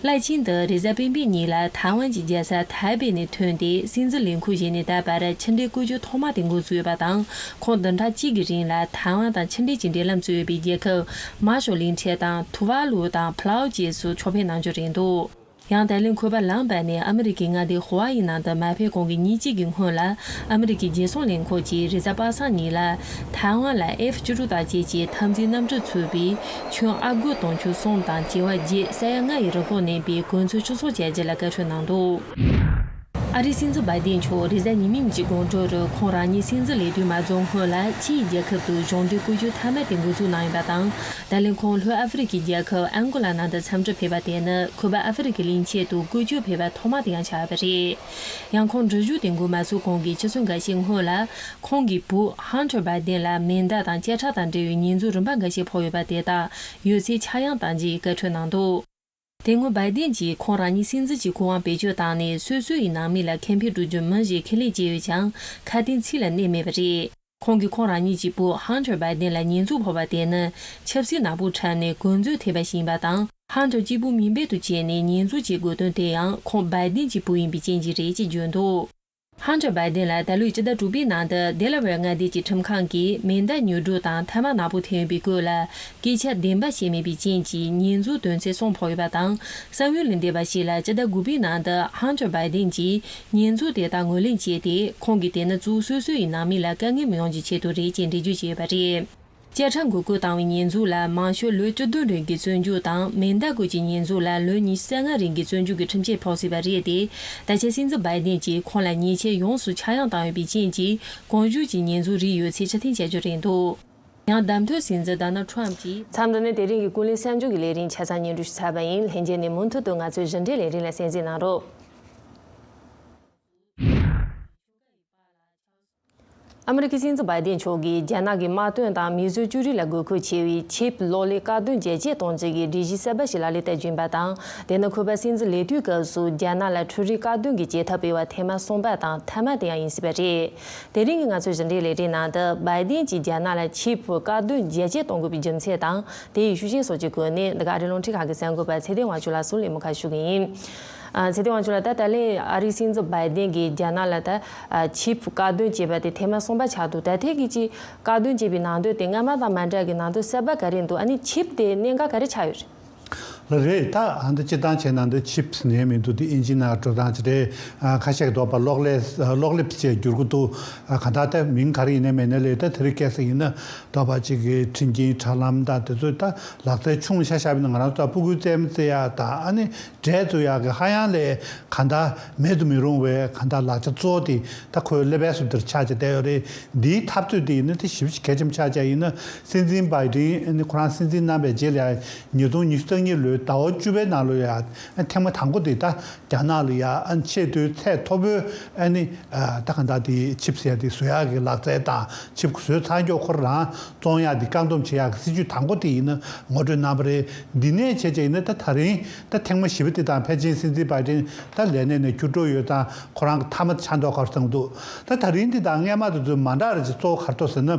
ལའེ་ཆིང་ཏེ་རེས་གཟའ་སྤེན་པའི་ཉིན་ལ་ཐའེ་ཝན་གྱི་རྒྱལ་ས་ཐའེ་པེ་ནས་ཐོན་ཏེ། སྲིད་འཛིན་ལས་ཁུངས་བཞེས་ནས་ད་བར་ཕྱི་འབྲེལ་བཀོལ་སྤྱོད་ཐོག་མ་དེ་འགོ་ཚུགས་ཡོད་པ་དང་། ཁོང་བདུན་ཕྲག་གཅིག་གི་རིང་ལ་ཐའེ་ཝན་དང་ཕྱི་འབྲེལ་གྱི་འབྲེལ་ལམ་བཙུགས་ཡོད་པའི་རྒྱལ་ཁབ་མར་ཤལ་གླིང་ཕྲན་དང་ཐུ་ཝཱ་ལུ་དང་ཕ་ལའུ་བཅས་སུ་ཕྱོགས་ཕེབས་གནང་རྒྱུ་རེད་འདུག། ཡང་ད་ལན་ཁོས་པ་ལམ་བར་ནས་ཨ་མི་རི་ཀའི་མངའ་སྡེ་ཧུ་ཝ་ཡི་ནང་དུ་མ་ཕེབས་གོང་གི་ཉིན་གཅིག་གི་སྔོན་ལ། ཨ་མི་རི་ཀའི་རྒྱལ་སྲུང་ལས་ཁུངས་ཀྱིས་རེས་གཟའ་པ་སངས་ཉིན་ལ། ཐའེ་ཝན་ལ་ཨེཕ་བཅུ་དྲུག་དང་བཅས་ཀྱི་འཐབ་འཛིང་གནམ་གྲུ་ཚུད་པའི་ཁྱོན་ཨ་སྒོར་དུང་ཕྱུར་གསུམ་དང་བྱེ་བ་བརྒྱད་ས་ཡ་ལྔ་ཡི་རིན་གོང་གནས་པའི་གོ་མཚོན་ཆུ་གསོག་བྱ་རྒྱུ་ལ་བཀའ་འཁྲོལ་གནང་འདུག། ཨ་རིའི་སྲིད་འཛིན་བྷའི་ཏིན་མཆོག་རེས་གཟའ་ཉི་མའི་ཉིན་གྱི་དགོང་དྲོ་རུ་ཁོང་རང་ཉིད་སྲིད་འཛིན་ལས་དུས་མ་རྫོགས་སྔོན་ལ་ཕྱིའི་རྒྱལ་ཁབ་ཏུ་གཞུང་འབྲེལ་བཀོལ་སྤྱོད་མཐའ་མ་དེ་འགོ་འཛུགས་གནང་ཡོད་པ་དང་། ད་ལན་ཁོང་ལྷོ་ཨ་ཧྥེ་རི་ཁའི་རྒྱལ་ཁབ་ཨན་གོ་ལ་ནང་དུ་འཚམས་འདྲིར་ཕེབས་པ་དེ་ནི་ཁོས་པ་ཨ་ཧྥེ་རི་ཁའི་གླིང་ཆེན་དུ་བཀོལ་སྤྱོད་ཕེབས་པ་ཐོག་མ་དེ་ཡང་ཆགས་པ་རེད། ཡང་ཁོང་འགྲུལ་བཞུད་དེ་འགོ་མ་ཚུགས་གོང་གི་ཆུ་ཚོད་འགའ་ཤས་སྔོན་ལ། ཁོང་གི་བུ་ཧན་ཐར་བྷའི་ཏིན་ལ་མེ་མདའ་དང་བཅད་ཁྲ་དང་འབྲེལ་བའི་ཉེས་འཛུགས་རིམ་པ་འགའ་ཤས་ཕོག་ཡོད་པ་དེ་དག་ཡོད་ཚད་ཆག་ཡང་གཏང་རྒྱུའི་བཀའ་འཁྲོལ་གནང་འདུག། དེ་སྔོན་བྷའི་ཏིན་གྱིས་ཁོང་རང་ཉིད་སྲིད་འཛིན་གྱི་སྐུ་དབང་བེད་སྤྱོད་བཏང་ནས། སོ་སོ་ཡི་ནང་མི་ལ་ཁེ་ཕན་སྒྲུབ་རྒྱུར་མི་ཞིག་ཁས་ལེན་བྱས་ཡོད་ཀྱང་། ཁ་དན་ཚིག་ལ་གནས་མེད་པ་རེད། ཁོང་གིས་ཁོང་རང་ཉིད་ཀྱི་བུ་ཧན་ཐར་བྷའི་ཏིན་ལ་ཉེས་འཛུགས་ཕོག་པ་དེ་ནི། ཆབ་སྲིད་ནག་པོ་འཁྲབ་ནས་གོ་འཛོལ་ཐེབས་པ་ཞིག་ཡིན་པ་དང་། ཧན་ཐར་གཅིག་པུ་མིང་འབེལ་དུ་བྱས་ནས་ཉེས་འཛུགས་བྱེད་དགོས་དོན་དེ་ཡང་ཁོང་བྷའི་ཏིན་གྱི་བུ་ཡིན་པའི་རྐྱེན་གྱིས་རེད་ཅེས་བརྗོད་འདུག། ཧན་ཐར་བྷའི་ཏིན་ལ་ད་ལོའི་སྤྱི་ཟླ་དྲུག་པའི་ནང་དུ་ཌེ་ལ་ཝེར་མངའ་སྡེ་གྱི་ཁྲིམས་ཁང་གིས་མེ་མདའ་ཉོ་སྒྲུག་དང་ཐ་མག་ནག་པོ་ཐོན་ཡོད་པའི་སྐོར་ལ་སྐད་ཆ་བདེན་པ་བཤད་མེད་པའི་རྐྱེན་གྱིས་ཉེས་འཛུགས་དོན་ཚན་གསུམ་ཕོག་ཡོད་པ་དང་། གསང་ཡུལ་ལས་འདས་པ་ཞིག་ལ་སྤྱི་ཟླ་དགུ་པའི་ནང་དུ་ཧན་ཐར་བྷའི་ཏིན་གྱིས་ཉེས་འཛུགས་དེ་དག་ངོས་ལེན་བྱས་ཏེ། ཁོང་གིས་དེ་ནི་གཙོ་བོ་སོ་སོ་ཡི་ནང་མི་ལ་དཀའ་ངལ་མི་ཡོང་རྒྱུའི་ཆེད་དུ་རེད་ཅེས་འགྲེལ་བརྗོད་བྱས་ཡོད་པ་རེད། བཅད་ཁྲ་འགོག་རྒོལ་བཏང་བའི་ཉེས་འཛུགས་ལ་མང་ཤོས་ལོ་བཅུ་བདུན་རིང་གི་བཙོན་འཇུག་དང་། མེ་མདའ་བཀོལ་གྱི་ཉེས་འཛུགས་ལ་ལོ་ཉི་ཤུ་རྩ་ལྔ་རིང་གི་བཙོན་འཇུག་གི་ཁྲིམས་ཆད་ཕོག་སྲིད་པ་རེད་དེ། ད་ཆ་སྲིད་འཛིན་བྷའི་ཏིན་གྱིས་ཁོང་ལ་ཉེས་ཆད་ཡོངས་སུ་ཆག་ཡང་བཏང་ཡོད་པའི་རྐྱེན་གྱིས། གོང་ཞུས་ཀྱི་ཉེས་འཛུགས་རིགས་ཡོད་ཚད་ཕྱིར་འཐེན་བྱ་རྒྱུ་རེད་འདུག། ཡང་བདམས་ཐོན་སྲིད་འཛིན་ཌོ་ནལ་ཊམ་གྱིས། མཚམས་འདི་ནས་དེ་རིང་གི་ཀུན་གླེང་གསར་འགྱུར་གྱི་ལས་རིམ་ཆ་ཚང་སྙན་སྒྲོན་ཞུ་ཚར་བ་ཡིན། ལྷན་རྒྱས་ནས་མུ་མཐུད་དུ་ང་ཚོའི་གཞི་འབྲེལ་ལས་རིམ་ལ་གསན་གཟིགས་གནང་རོགས། ཨ་མི་རི་ཀའི་སྲིད་འཛིན་བྷའི་ཏིན་མཆོག་གིས་རྒྱ་ནག་གི་དམག་དོན་དང་མིས་བཟོས་ཅོ་རིགས་ལ་དགོས་མཁོ་ཆེ་བའི་ཆིབ་གློག་ཀླད་བཀག་སྡོམ་རྒྱ་སྐྱེད་གཏོང་རྒྱུ་གི་སྒྲིག་གཞི་གསར་པ་ཞིག་ལག་ལེན་བསྟར་རྒྱུ་ཡིན་པ་དང་། དེ་ནི་ཁོས་པ་སྲིད་འཛིན་ལས་དུས་སྐབས་སུ་རྒྱ་ནག་ལ་འཕྲུལ་རིག་བཀག་སྡོམ་གྱི་བྱེད་ཐབས་སྤེལ་བ་ཐེངས་མ་གསུམ་པ་དང་མཐའ་མ་དེ་ཡང་ཡིན་སྲིད་པ་རེད། དེ་རིང་གི་ང་ཚོའི་གཞི་འབྲེལ་ལས་རིམ་ནང་དུ་བྷའི་ཏིན་གྱིས་རྒྱ་ནག་ལ་ཆིབ་བཀག་སྡོམ་རྒྱ་སྐྱེད་གཏོང་དགོས་པའི་རྒྱུ་མཚན་དང་། དེ་ཡི་ཤུགས་རྐྱེན་སོགས་ཀྱི་སྐོར་ནས་འདི་ག་ཨ་རིའི་རླུང་འཕྲིན་ཁང་གི་གསར་འགོད་པ་ཚེ་བརྟན་དབང་ཕྱུག་ལགས་སུ་གླེང་མོལ་ཁ་ཞུ་གི་ཡིན། ཨ། ཚེ་བརྟན་དབང་ཕྱུག་ལགས། ད་ད་ལན་ཨ་རིའི་སྲིད་འཛིན་བྷའི་ཏིན་གྱིས་རྒྱ་ནག་ལ་ད་ཨ་ཆིབ་བཀག་སྡོམ་བྱས་པ་དེ་ཐེངས་མ་གསུམ་པ་ཆགས་འདུག། ད་ཐེངས་ཀྱི་ཅིག་བཀག་སྡོམ་བྱས་པའི་ནང་དོན་དེ་སྔ་མ་དང་མ་འདྲ་གི་ནང་དོན་གསར་པ་ག་རེ་འདུག། ཨ་ནི་ཆིབ་དེ་གནད་འགག་ག་རེ་ཆགས་ཡོད་རེད། ལགས་རེད། ད་ཨ་འདི་སྤྱིར་བཏང་བྱས་ན་འདི་ཆིབས་ཟེར་མཁན་མི་འདུག་དེ་ཨིན་ཇི་ནང་འགྲོ་སྟངས་ཅིག་རེད། ཨ་ཁ་ཤས་ཀྱིས་འདོད་པ་གློག་ཀླད་གློག་ཀླད་ཅེས་བསྒྱུར་གྱི་འདུག་ཨ་གང་ལྟར་ད་མིང་ག་རེ་ཡིན་ནའི་མིན་ནའི་ལས་ད་དེ་རིང་ཁ་སང་ཡིན་ན་འདོད་པ་ཅིག་གི་མཐུན་རྐྱེན་དྲ་ལམ་དང་དེ་ཚོ་ད་ལག་རྩལ་ཆུང་ཆ་བཞག་པ་ཡིན་ན་ང་རང་ཚོ་ད་སྤུ་གུའི་རྩེད་མོ་རྩེ་ཡག་དང་ཨ་ནི་འབྲས་བཙུགས་ཡག་གི་ཧ་ཡང་ལས་གང་ལྟར་མེད་དུ་མི་རུང་བའི་གང་ལྟར་ལག་ཆ་གཙོ་བོ་དེ་ད་ཁོའི་ཀླད་པའི་ཟུར་དེར་ཆགས་བྱས་བསྡད་ཡོད་རེད། འདིའི་འཐབ་རྩོད་དེ་ཡིན་ན་དེ་ཞེ་པོ་ཅིག་གལ་ཆེན་པོ་ཆགས་བྱས་ཡིན་ན། སྲིད་འཛིན་བྷའི་ཌེན་ཨ་ནི་ཁོ་རང་སྲིད་འཛིན་གནང་བའི་རྗེས་ལ་ཉིས་སྟོང་ཉི་ཤུ་རྩ་གཉིས་ལོའི་ཟླ་བ་བཅུ་པའི་ནང་ལོ་ཡ་ཨ་ཐེངས་མ་དང་པོ་དེ་ད་རྒྱ་ནག་ལ་ཡ་ཨ་ཆེས་མཐོའི་ཚད་མཐོ་པོའི་ཨ་ནི་ཨ་ད་ག་འདྲ་དེ་ཆིབས་ཟེར་ཡ་དེ་བཟོ་ཡག་གི་ལག་རྩལ་དང་ཆིབས་བཟོས་ཚར་མགྱོགས་ཁོ་རང་བཙོང་ཡག་དེ་བཀག་སྡོམ་བྱེད་ཡག་གི་སྲིད་ཇུས་དང་པོ་དེ་ཡིན་ན་ངོ་སྤྲོད་གནང་བ་རེད། འདི་ནས་བྱས་བྱས་ཡིན་ན་ད་ད་རིང་ད་ཐེངས་མ་བཞི་པ་དེ་དང་ཕལ་ཆེར་སྲིད་འཛིན་བྷའི་ཌེན་ད་ལས་གནས་ནས་བསྐྱུར་འགྲོ་ཡོད་ཙང་ཁོ་རང་གི་མཐའ་མ་ཆགས་མདོག་ཁ་པོ་བཟང་འདུག་ད་ད་རིང་འདི་དང་སྔས་མ་དེ་ཚོ་མ་འདྲ་རེད་ཅེས་གཙོ་བོ་ག་རེ་འདུག་ཟེར་ན།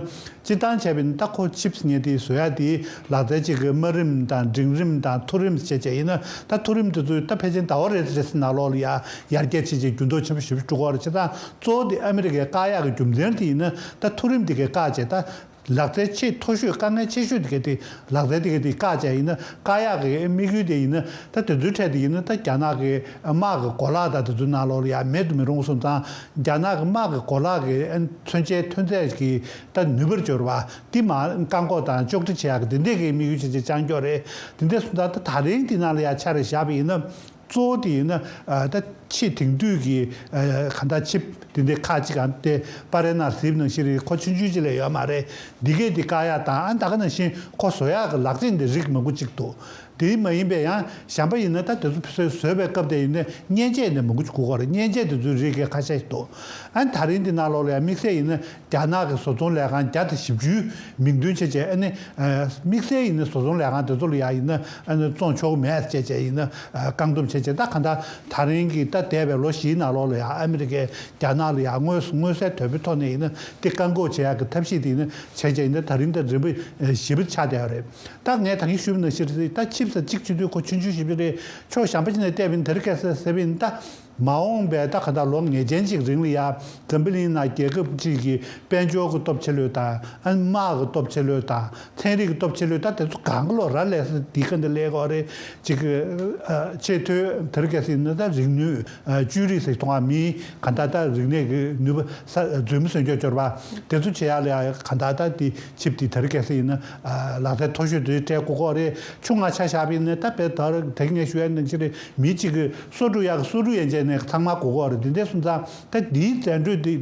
སྤྱིར་བཏང་བྱས་པ་ཡིན་ན་ད་ཁོ་ཆིབས་ཟེར་མཁན་དེ་བཟོ་ཡག་དེ་ལག་རྩལ་གཅིག་གི་དམའ་རིམ་དང་འབྲིང་རིམ་དང་མཐོ་རིམ་བྱས་བྱས་ཡིན་ན། ད་མཐོ་རིམ་དེ་ཚོ་ད་ཕལ་ཆེར་ཟླ་བ་རེ་རེ་ནང་ལོགས་ལ་ཡ་ཡར་རྒྱས་ཕྱིན་བྱས་འགྱུར་ལྡོག་ཆེན་པོ་ཞེ་པོ་ཅིག་འགྲོ་གི་ཡོད་རེད། བྱས་ཙང་གཙོ་བོ་དེ་ཨ་མི་རི་ཀས་བཀག་ཡག་གི་རྒྱུ་མཚན་དེ་ཡིན་ན་ད་མཐོ་རིམ་དེ་གས་བཀག་བྱས་ད། ལག་རྩལ་ཆེས་མཐོ་ཤོས་དཀའ་ངལ་ཆེ་ཤོས་དེ་ག་དེ་ལག་རྩལ་དེ་ག་དེ་བཀག་བྱས་ཡིན་ན་བཀག་ཡག་གི་དམིགས་ཡུལ་དེ་ཡིན་ན་ད་དེ་ཚོའི་གྲས་དེ་ཡིན་ན་ད་རྒྱ་ནག་གི་དམག་གི་གོ་ལག་དང་དེ་ཚོའི་ནང་ལོགས་ལ་ཡང་མེད་དུ་མི་རུང་སོང་ཙང་རྒྱ་ནག་གི་དམག་གི་གོ་ལག་གི་མཚོན་ཆའི་ཐོན་རྫས་ཀྱི་ད་ནུས་པར་འབྱོར་བ་དེ་མར་བཀག་འགོག་དང་གཅོག་འཕྲི་བྱེད་ཡག་གི་དེ་འདྲས་ཀྱི་དམིགས་ཡུལ་བྱས་བྱས་བཅིངས་འགྲོལ་རེད། དེ་འདྲས་སོང་ཙང་ད་ད་རིང་དེ་ནང་ལ་ཡང་ཆ་རེ་བཞག་པ་ཡིན་ན། གཙོ་བོ་དེ་ཡིན་ན་ཨ་ད་ཆེས་དེང་དུས་ཀྱི་ཨ་གང་ལྟར་ཆིབས་དེ་འདྲའི་ཁག་ཅིག་གམ་དེ་པར་རིས་ནང་གཟིགས་ནང་བཞིན་རེད། ཁོ་ཆུང་ཆུང་ཅིག་ལས་ཡོད་མ་རེད། འདི་གས་དེ་བཀག་ཡག་དང་ཨ་ད་ག་ནང་བཞིན་ཁོ་བཟོ་ཡག་གི་ལག་རྗེས་འདི་རིགས་མང་པོ་ཅིག་འདུག་དེ་མ་ཡིན་པའི་ཡང་གཞན་པ་ཡིན་ན་ད་དེ་ཚོ་བཟོས་བཟོས་པའི་སྐབས་དེ་ཡིན་ན་མཉེན་ཆས་འདི་མང་པོ་ཅིག་དགོས་ཀྱི་རེད། མཉེན་ཆས་དེ་ཚོའི་རིགས་གས་ཁ་ཤས་ཤིག་འདུག་ཨ་ད་རིང་འདི་ནང་ལོགས་ལ་ཡང་དམིགས་བསལ་ཡིན་ན། རྒྱ་ནག་གི་བཟོ་ཚོང་ལས་ཁང་བརྒྱ་དང་བཞི་བཅུའི་མིང་འདོན་བྱས་བྱས་ཨ་ནི་ཨ་དམིགས་བསལ་ཡིན་ན་བཟོ་ཚོང་ལས་ཁང་དེ་ཚོ་ལ་ཡ་ཡིན་ན་ཨ་ནི་བཙོང་ཆོག་གི་མེད་བྱས་བྱས་ཡིན་ན་ཨ་བཀག་སྡོམ་བྱས་བྱས། ད་གང་ལྟར་ད་རིང་གི་ད་འདས་པའི་ལོ་བཞིའི་ནང་ལོགས་ལ་ཡ་ཨ་མི་རི་ཀས་རྒྱ་ནག་ལ་ཡ་དངོས་མངོན་གསལ་དོད་པོའི་ཐོག་ནས་ཡིན་ན་དེ་བཀག་འགོག་བྱེད་ཡག་གི་ཐབས་ཤེས་དེ་ཡིན་ན་བྱས་བྱས་ཡིན་ན་ད་རིང་ད་རིམ་པ་བཞི་པ་ཆགས་བསྡད་ཡོད་རེད། ད་ངས་ད་གིན་ཞུས་པ་ནང་བཞིན་རེད། ད་ཆིབས་ས་གཅིག་བྱེད་དུས་ཁོ་ཆུང་ཆུང་ཞིག་རེད། ཕྱོགས་གཞན་པ་ཅིག་ནས་བལྟས་པ་ཡིན་ན་དེ་རིང་ཁ་སང་ཟེར་བ་ཡིན་ན་ད། མ་འོངས་པའི་ད་ག་ད་ལོ་ངེས་ཅན་ཅིག་རིང་ལ་ཡ་འཛམ་བུ་གླིང་ནང་རྒྱལ་ཁབ་ཅིག་གི་དཔལ་འབྱོར་གྱི་སྟོབས་ཆེ་ལོས་དང་ཨ་ནི་དམག་གི་སྟོབས་ཆེ་ལོས་དང་ཚན་རིག་གི་སྟོབས་ཆེ་ལོས་ད་དེ་ཚོ་གང་ག་ལོ་ར་ལས་ས་འདི་ག་འདི་ལས་གོ་རེ་ཅིག་ཨ་ཆེས་མཐོའི་དེ་རིང་ཁ་སང་ཡིན་ན་ད་རིག་ནུས་ཨ་བཅོས་རིག་ཟེར་གྱི་འདུག་ག་མིའི་ག་ད་ད་རིག་གནས་ཀྱི་ནུས་པ་ས་རྫུན་མ་སོན་སྐྱོ་སྦྱོར་བ་དེ་ཚོ་བྱེད་ཡག་ལ་ཡ་ག་ད་ད་དེ་ཆིབས་དེ་དེ་རིང་ཁ་སང་ཡིན་ན་ཨ་ལག་རྩལ་མཐོ་ཤོས་དེ་སྤྲད་དགོས་གོ་རེ་ཆུང་ང་ཆ་བཞག་པ་ཡིན་ན་ད་དཔེ་ད་རིང་ངས་ཞུ་ཡ་ནང་བཞིན་རེད། མི་གཅིག་གིས་སོ་འཁྲུ་ཡག་གི་སོ་འཁྲུ་ཡན་ཆད་ནས་ཚང་མ་དགོས་ཀྱི་ཡོད་རེད། དེ་འདྲ་སོང་ཙང་ད་འདིའི་འགྲན་རྩོད་འདི་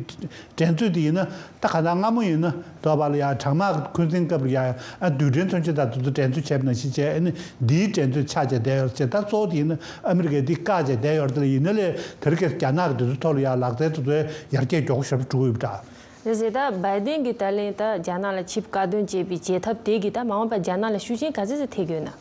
འགྲན་རྩོད་འདི་ཡིན་ན་ད་ག་ད་སྔ་མོ་ཡིན་ན་དོ་བ་ལ་ཡ་གྲང་དམག་འཁོན་འཛིན་སྐབས་ལ་ཡ་ཨ་རྡུལ་ཕྲན་མཚོན་ཆ་དང་དེ་ཚོ་འགྲན་རྩོད་བྱས་པ་ནང་བཞིན་བྱས་ཨ་ནི་འདིའི་འགྲན་རྩོད་ཆགས་བྱས་བསྡད་ཡོད་རེད། བྱས་ད་གཙོ་བོ་དེ་ཡིན་ན་ཨ་མི་རི་ཀས་འདི་བཀག་བྱས་བསྡད་ཡོད་རེད། དེ་ལ་ཡིན་ན་ལས་དེ་རིང་ཁ་སང་རྒྱ་ནག་གི་དེ་ཚོའི་ཐོག་ལ་ཡ་ལག་རྩལ་དེ་ཚོའི་ཡར་རྒྱས་མགྱོགས་པོ་ཞེ་པོ་འགྲོ་གི་ཡོད་པ་འདྲ། རེད་ཟེར། ད་བྷའི་ཏིན་གྱིས་ད་ལན་ད་རྒྱ་ནག་ལ་ཆིབས་བཀག་སྡོམ་བྱས་པའི་བྱེད་ཐབས་དེ་གིས་ད་མ་འོངས་པར་རྒྱ་ནག་ལ་ཤུགས་རྐྱེན་ག་ཚད་ཙམ་ཐེབས་ཀྱི་ཡོད་ན།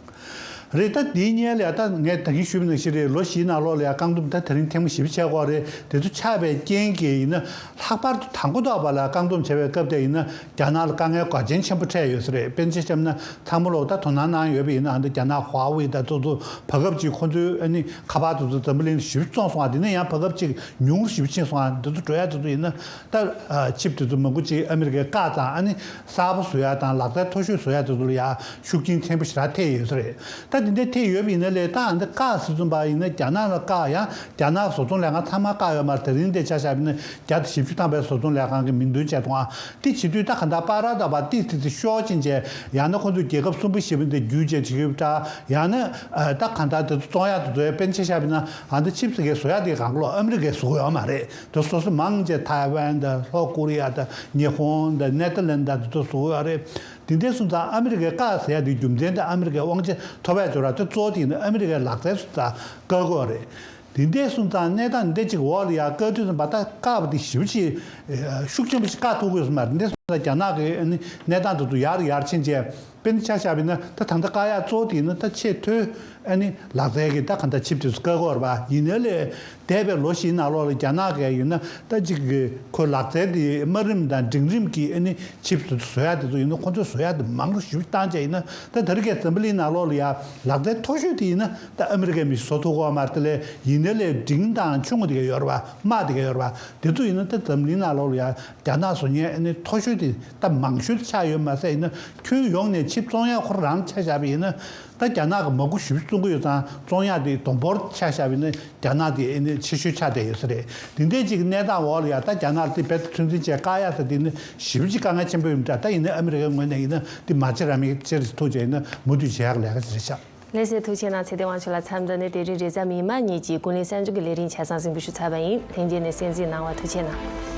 རེད། ད་དེའི་སྔོན་ལ་ཡ་ད་ངས་ད་གིན་ཞུས་པ་ནང་བཞིན་རེད། ལོ་བཞིའི་ནང་ལོགས་ལ་ཡ་བཀག་སྡོམ་ད་དེ་རིང་ཐེངས་མ་བཞི་པ་བྱས་ཡོད་རེད། དེ་ཚོ་ཆགས་པའི་རྐྱེན་གྱིས་ཡིན་ན་ལྷག་པར་དུ་དང་པོ་ཐོག་པ་ལ་བཀག་སྡོམ་བྱས་པའི་སྐབས་དེ་ཡིན་ན་རྒྱ་ནག་ལ་དཀའ་ངལ་འགངས་ཆེན་ཆེན་པོ་འཕྲད་ཡོད་ས་རེད། དཔེར་ན་ཆ་བཞག་ན་ཚང་མ་ལོག་ད་དོ་སྣང་གནང་ཡོད་པ་ཡིན་ན་ཨ་ད་རྒྱ་ནག་ཧྭ་ཝེ་དང་དེ་ཚོ་བར་སྐབས་ཅིག་ཁོ་ཚོའི་ཨ་ནི་ཁ་པར་དེ་ཚོ་འཛམ་བུ་གླིང་ཞེ་པོ་བཙོངས་སོང་བ། དེ་ནས་ཡང་བར་སྐབས་ཅིག་ཉུང་རུ་ཞེ་པོ་ཕྱིན་སོང་བ། དེ་ཚོ་འགྲོ་ཡ་དེ་ཚོ་ཡིན་ན། ད་ཨ་ཆིབས་དེ་ཚོ་མང་པོ་ཅིག་ཨ་མི་རི་ཀས་བཀག་ཙང་ཨ་ནི་གསར་པ་བཟོ་ཡ་དང་ལག་རྩལ་མཐོ་ཤོས་བཟོ་ཡ་དེ་ཚོ་ལ་ཡ་ཤུགས་རྐྱེན་ཆེན་པོ་ཞེ་དྲག་ཐེབས་ཡོད་ས་རེད། ད་དེ་འདྲ་ཐེབས་ཡོད་པ་ཡིན་ན་ལས་ད་ཨ་འདི་བཀག་ཟེར་ཙམ་པ་ཡིན་ན་རྒྱ་ནག་ལ་བཀག་ཡང་རྒྱ་ནག་བཟོ་ཚོང་ལས་ཁང་ཚང་མ་བཀག་ཡོད་མ་རེད། དེ་རིང་འདི་ཆ་བཞག་པ་ཡིན་ན་བརྒྱ་དང་བཞི་བཅུ་ཐམ་པའི་བཟོ་ཚོང་ལས་ཁང་གི་མིང་འདོན་བྱས་སོང་ཨ། དེ་བྱེད་དུས་ད་ག་འདྲ་པ་ར་ད་པ་ཏི་ཏི་ཏི་ཤོག་ཅིག་བྱས་ཡང་ན་ཁོ་ཚོ་རྒྱལ་ཁབ་གསུམ་པོ་བཞི་པོ་འདི་བརྒྱུད་བྱས་བྱེད་ཀྱི་ཡོད་པ་འདྲ། ཡང་ན་ཨ་ད་ག་འདྲ་དེ་ཚོ་བཙོང་ཡ་དེ་ཚོ་ཡ་དཔེར་ན་ཆ་བཞག་པ་ཡིན་ན་ཨ་འདི་ཆིབས་ཟེར་མཁན་བཟོ་ཡ་དེ་གང་ལོ་ཨ་མི་རི་ཀས་བཟོ་གི་ཡོད་མ་རེད། དེ་སོ་སོ་མང་ཆེ་ཐའེ་ཝན་དང་ལྷོ་ཀོ་རི་ཡ་དང་ཉི་ཧོང་དང་ནེ་ཐར་ལན་དང་དེ་ཚོ་བཟོ་གི་ཡོད་རེད། དེ་འདྲ་སོང་ཙང་ཨ་མི་རི་ཀས་བཀག་ཟེར་ཡ་དེ་རྒྱུ་མཚན་དེ་ཨ་མི་རི་ཀའི་དབང་ཆ་ཐོབ་ཡ་ཅོ་ར་དེ་གཙོ་བོ་དེ་ཡིན་ན་ཨ་མི་རི་ཀའི་ལག་རྩལ་སོང་ཙང་བཀག་དགོས་རེད། དེ་འདྲ་སོང་ཙང་གནས་སྟངས་འདི་གཅིག་འོག་ལ་ཡ་བཀག་དུས་ཙམ་པ་ད་བཀག་པ་དེ་ཞེ་པོ་ཅིག་ཤུགས་ཆེན་པོ་ཞིག་བཀག་ཐུབ་ཀྱི་ཡོད་ས་མ་རེད། འདི་སོང་ཙང་རྒྱ་ནག་གི་ཨ་ནི་གནས་སྟངས་དེ་ཚོ་ཡར་ཡར་ཕྱིན་རྗེས་དཔེར་ན་ཆ་བཞག་པ་ཡིན་ན་ད་ད་ལྟ་བཀག་ཡག་གཙོ་བོ་དེ་ཡིན་ན་ད་ཆེས་མཐོའི་ཨ་ནི་ལག་རྩལ་གྱི་ད་ག་འདྲ་ཆིབས་དེ་ཚོ་བཀག་དགོས་རེད་པ། ཡིན་ནའི་ལས་འདས་པའི་ལོ་བཞིའི་ནང་ལོགས་ལ་རྒྱ་ནག་གིས་ཡིན་ན་ད་ཅིག་གི་ཁོའི་ལག་རྩལ་དེ་དམའ་རིམ་དང་འབྲིང་རིམ་གྱི་ཨ་ནི་ཆིབས་དེ་ཚོ་བཟོ་ཡག་དེ་ཚོ་ཡིན་ན་ཁོ་ཚོས་བཟོ་ཡག་དེ་མང་རུ་ཞེ་པོ་བཏང་བྱས་ཡིན་ན་ད་དེ་རིང་ཁ་སང་འཛམ་བུ་གླིང་ནང་ལོགས་ལ་ཡ་ལག་རྩལ་མཐོ་ཤོས་དེ་ཡིན་ན་ད་ཨ་མི་རི་ཀའི་མི་ཞིག་བཟོ་ཐུབ་ཀྱི་ཡོད་མ་རེད། དེ་ལས་ཡིན་ནའི་ལས་འབྲིང་དང་ཆུང་དེ་ག་ཡོད་རེད་པ། དམའ་དེ་ག་ཡོད་རེད་པ། དེ་ཚོ་ཡིན་ན་ད་འཛམ་གླིང་ནང་ལོགས་ལ་ཡ་རྒྱ་ནག་བཟོ་མཁན་ཨ་ནི་མཐོ་ཤོས་ དེ་ད་མང་ཤོས་ཆགས་ཡོད་མ་ཟད། ཡིན་ན་ཁྱོན་ཡོངས་ནས་ཆིབས་བཙོང་ཡག་ཁོ་རང་ཆ་བཞག་པ་ཡིན་ན། ད་རྒྱ་ནག་གི་མ་སྒོར་ཞེ་པོ་བཙོང་གི་ཡོད་ཙང་། བཙོང་ཡག་དེ་དོ་ཕོག་ཆ་བཞག་པ་ཡིན་ན། རྒྱ་ནག་དེ་ཨེ་ནི་ཆེ་ཤོས་ཆགས་བསྡད་ཡོད་ས་རེད། དེ་འདྲའི་ཅིག་གནས་སྟངས་འོག་ལ་ཡ། ད་རྒྱ་ནག་དེ་རྦད་དེ་ཚོད་འཛིན་བྱེད་དཀའ་ཡག་ས་དེ་ནི་ཞེ་པོ་ཅིག་དཀའ་ངལ་ཆེན་པོ་ཡོད་འདྲ། ད་ཡིན་ན་ཨ་མི་རི་ཀའི་ངོས་ནས་ཡིན་ན་དེ་མ་བྱེད་རང་མེད། ཅེས་ཐུགས་རྗེ་ཆེ། ཡིན་ན་མུ་མཐུད་བྱེད་ཡག་ལས་ཀ་ཞིག་རེད་ཤག། ལགས་སོ། ཐུགས་རྗེ་གནང་། ཚེ་བརྟན་དབང་ཕྱུག་ལགས། མཚམས་འདི་ནས་དེ་རིང་རེས་གཟའ་མིག་དམར་ཉིན་གྱི་ཀུན་གླེང་གསར་འགྱུར་གྱི་ལས་རིམ་ཆ་ཚང་གཟིགས་འབུལ་ཞུ་ཚར་བ་ཡིན། ལྷན་རྒྱས་ནས་གསན་གཟིགས་གནང་བར་ཐུགས་རྗེ་གནང་།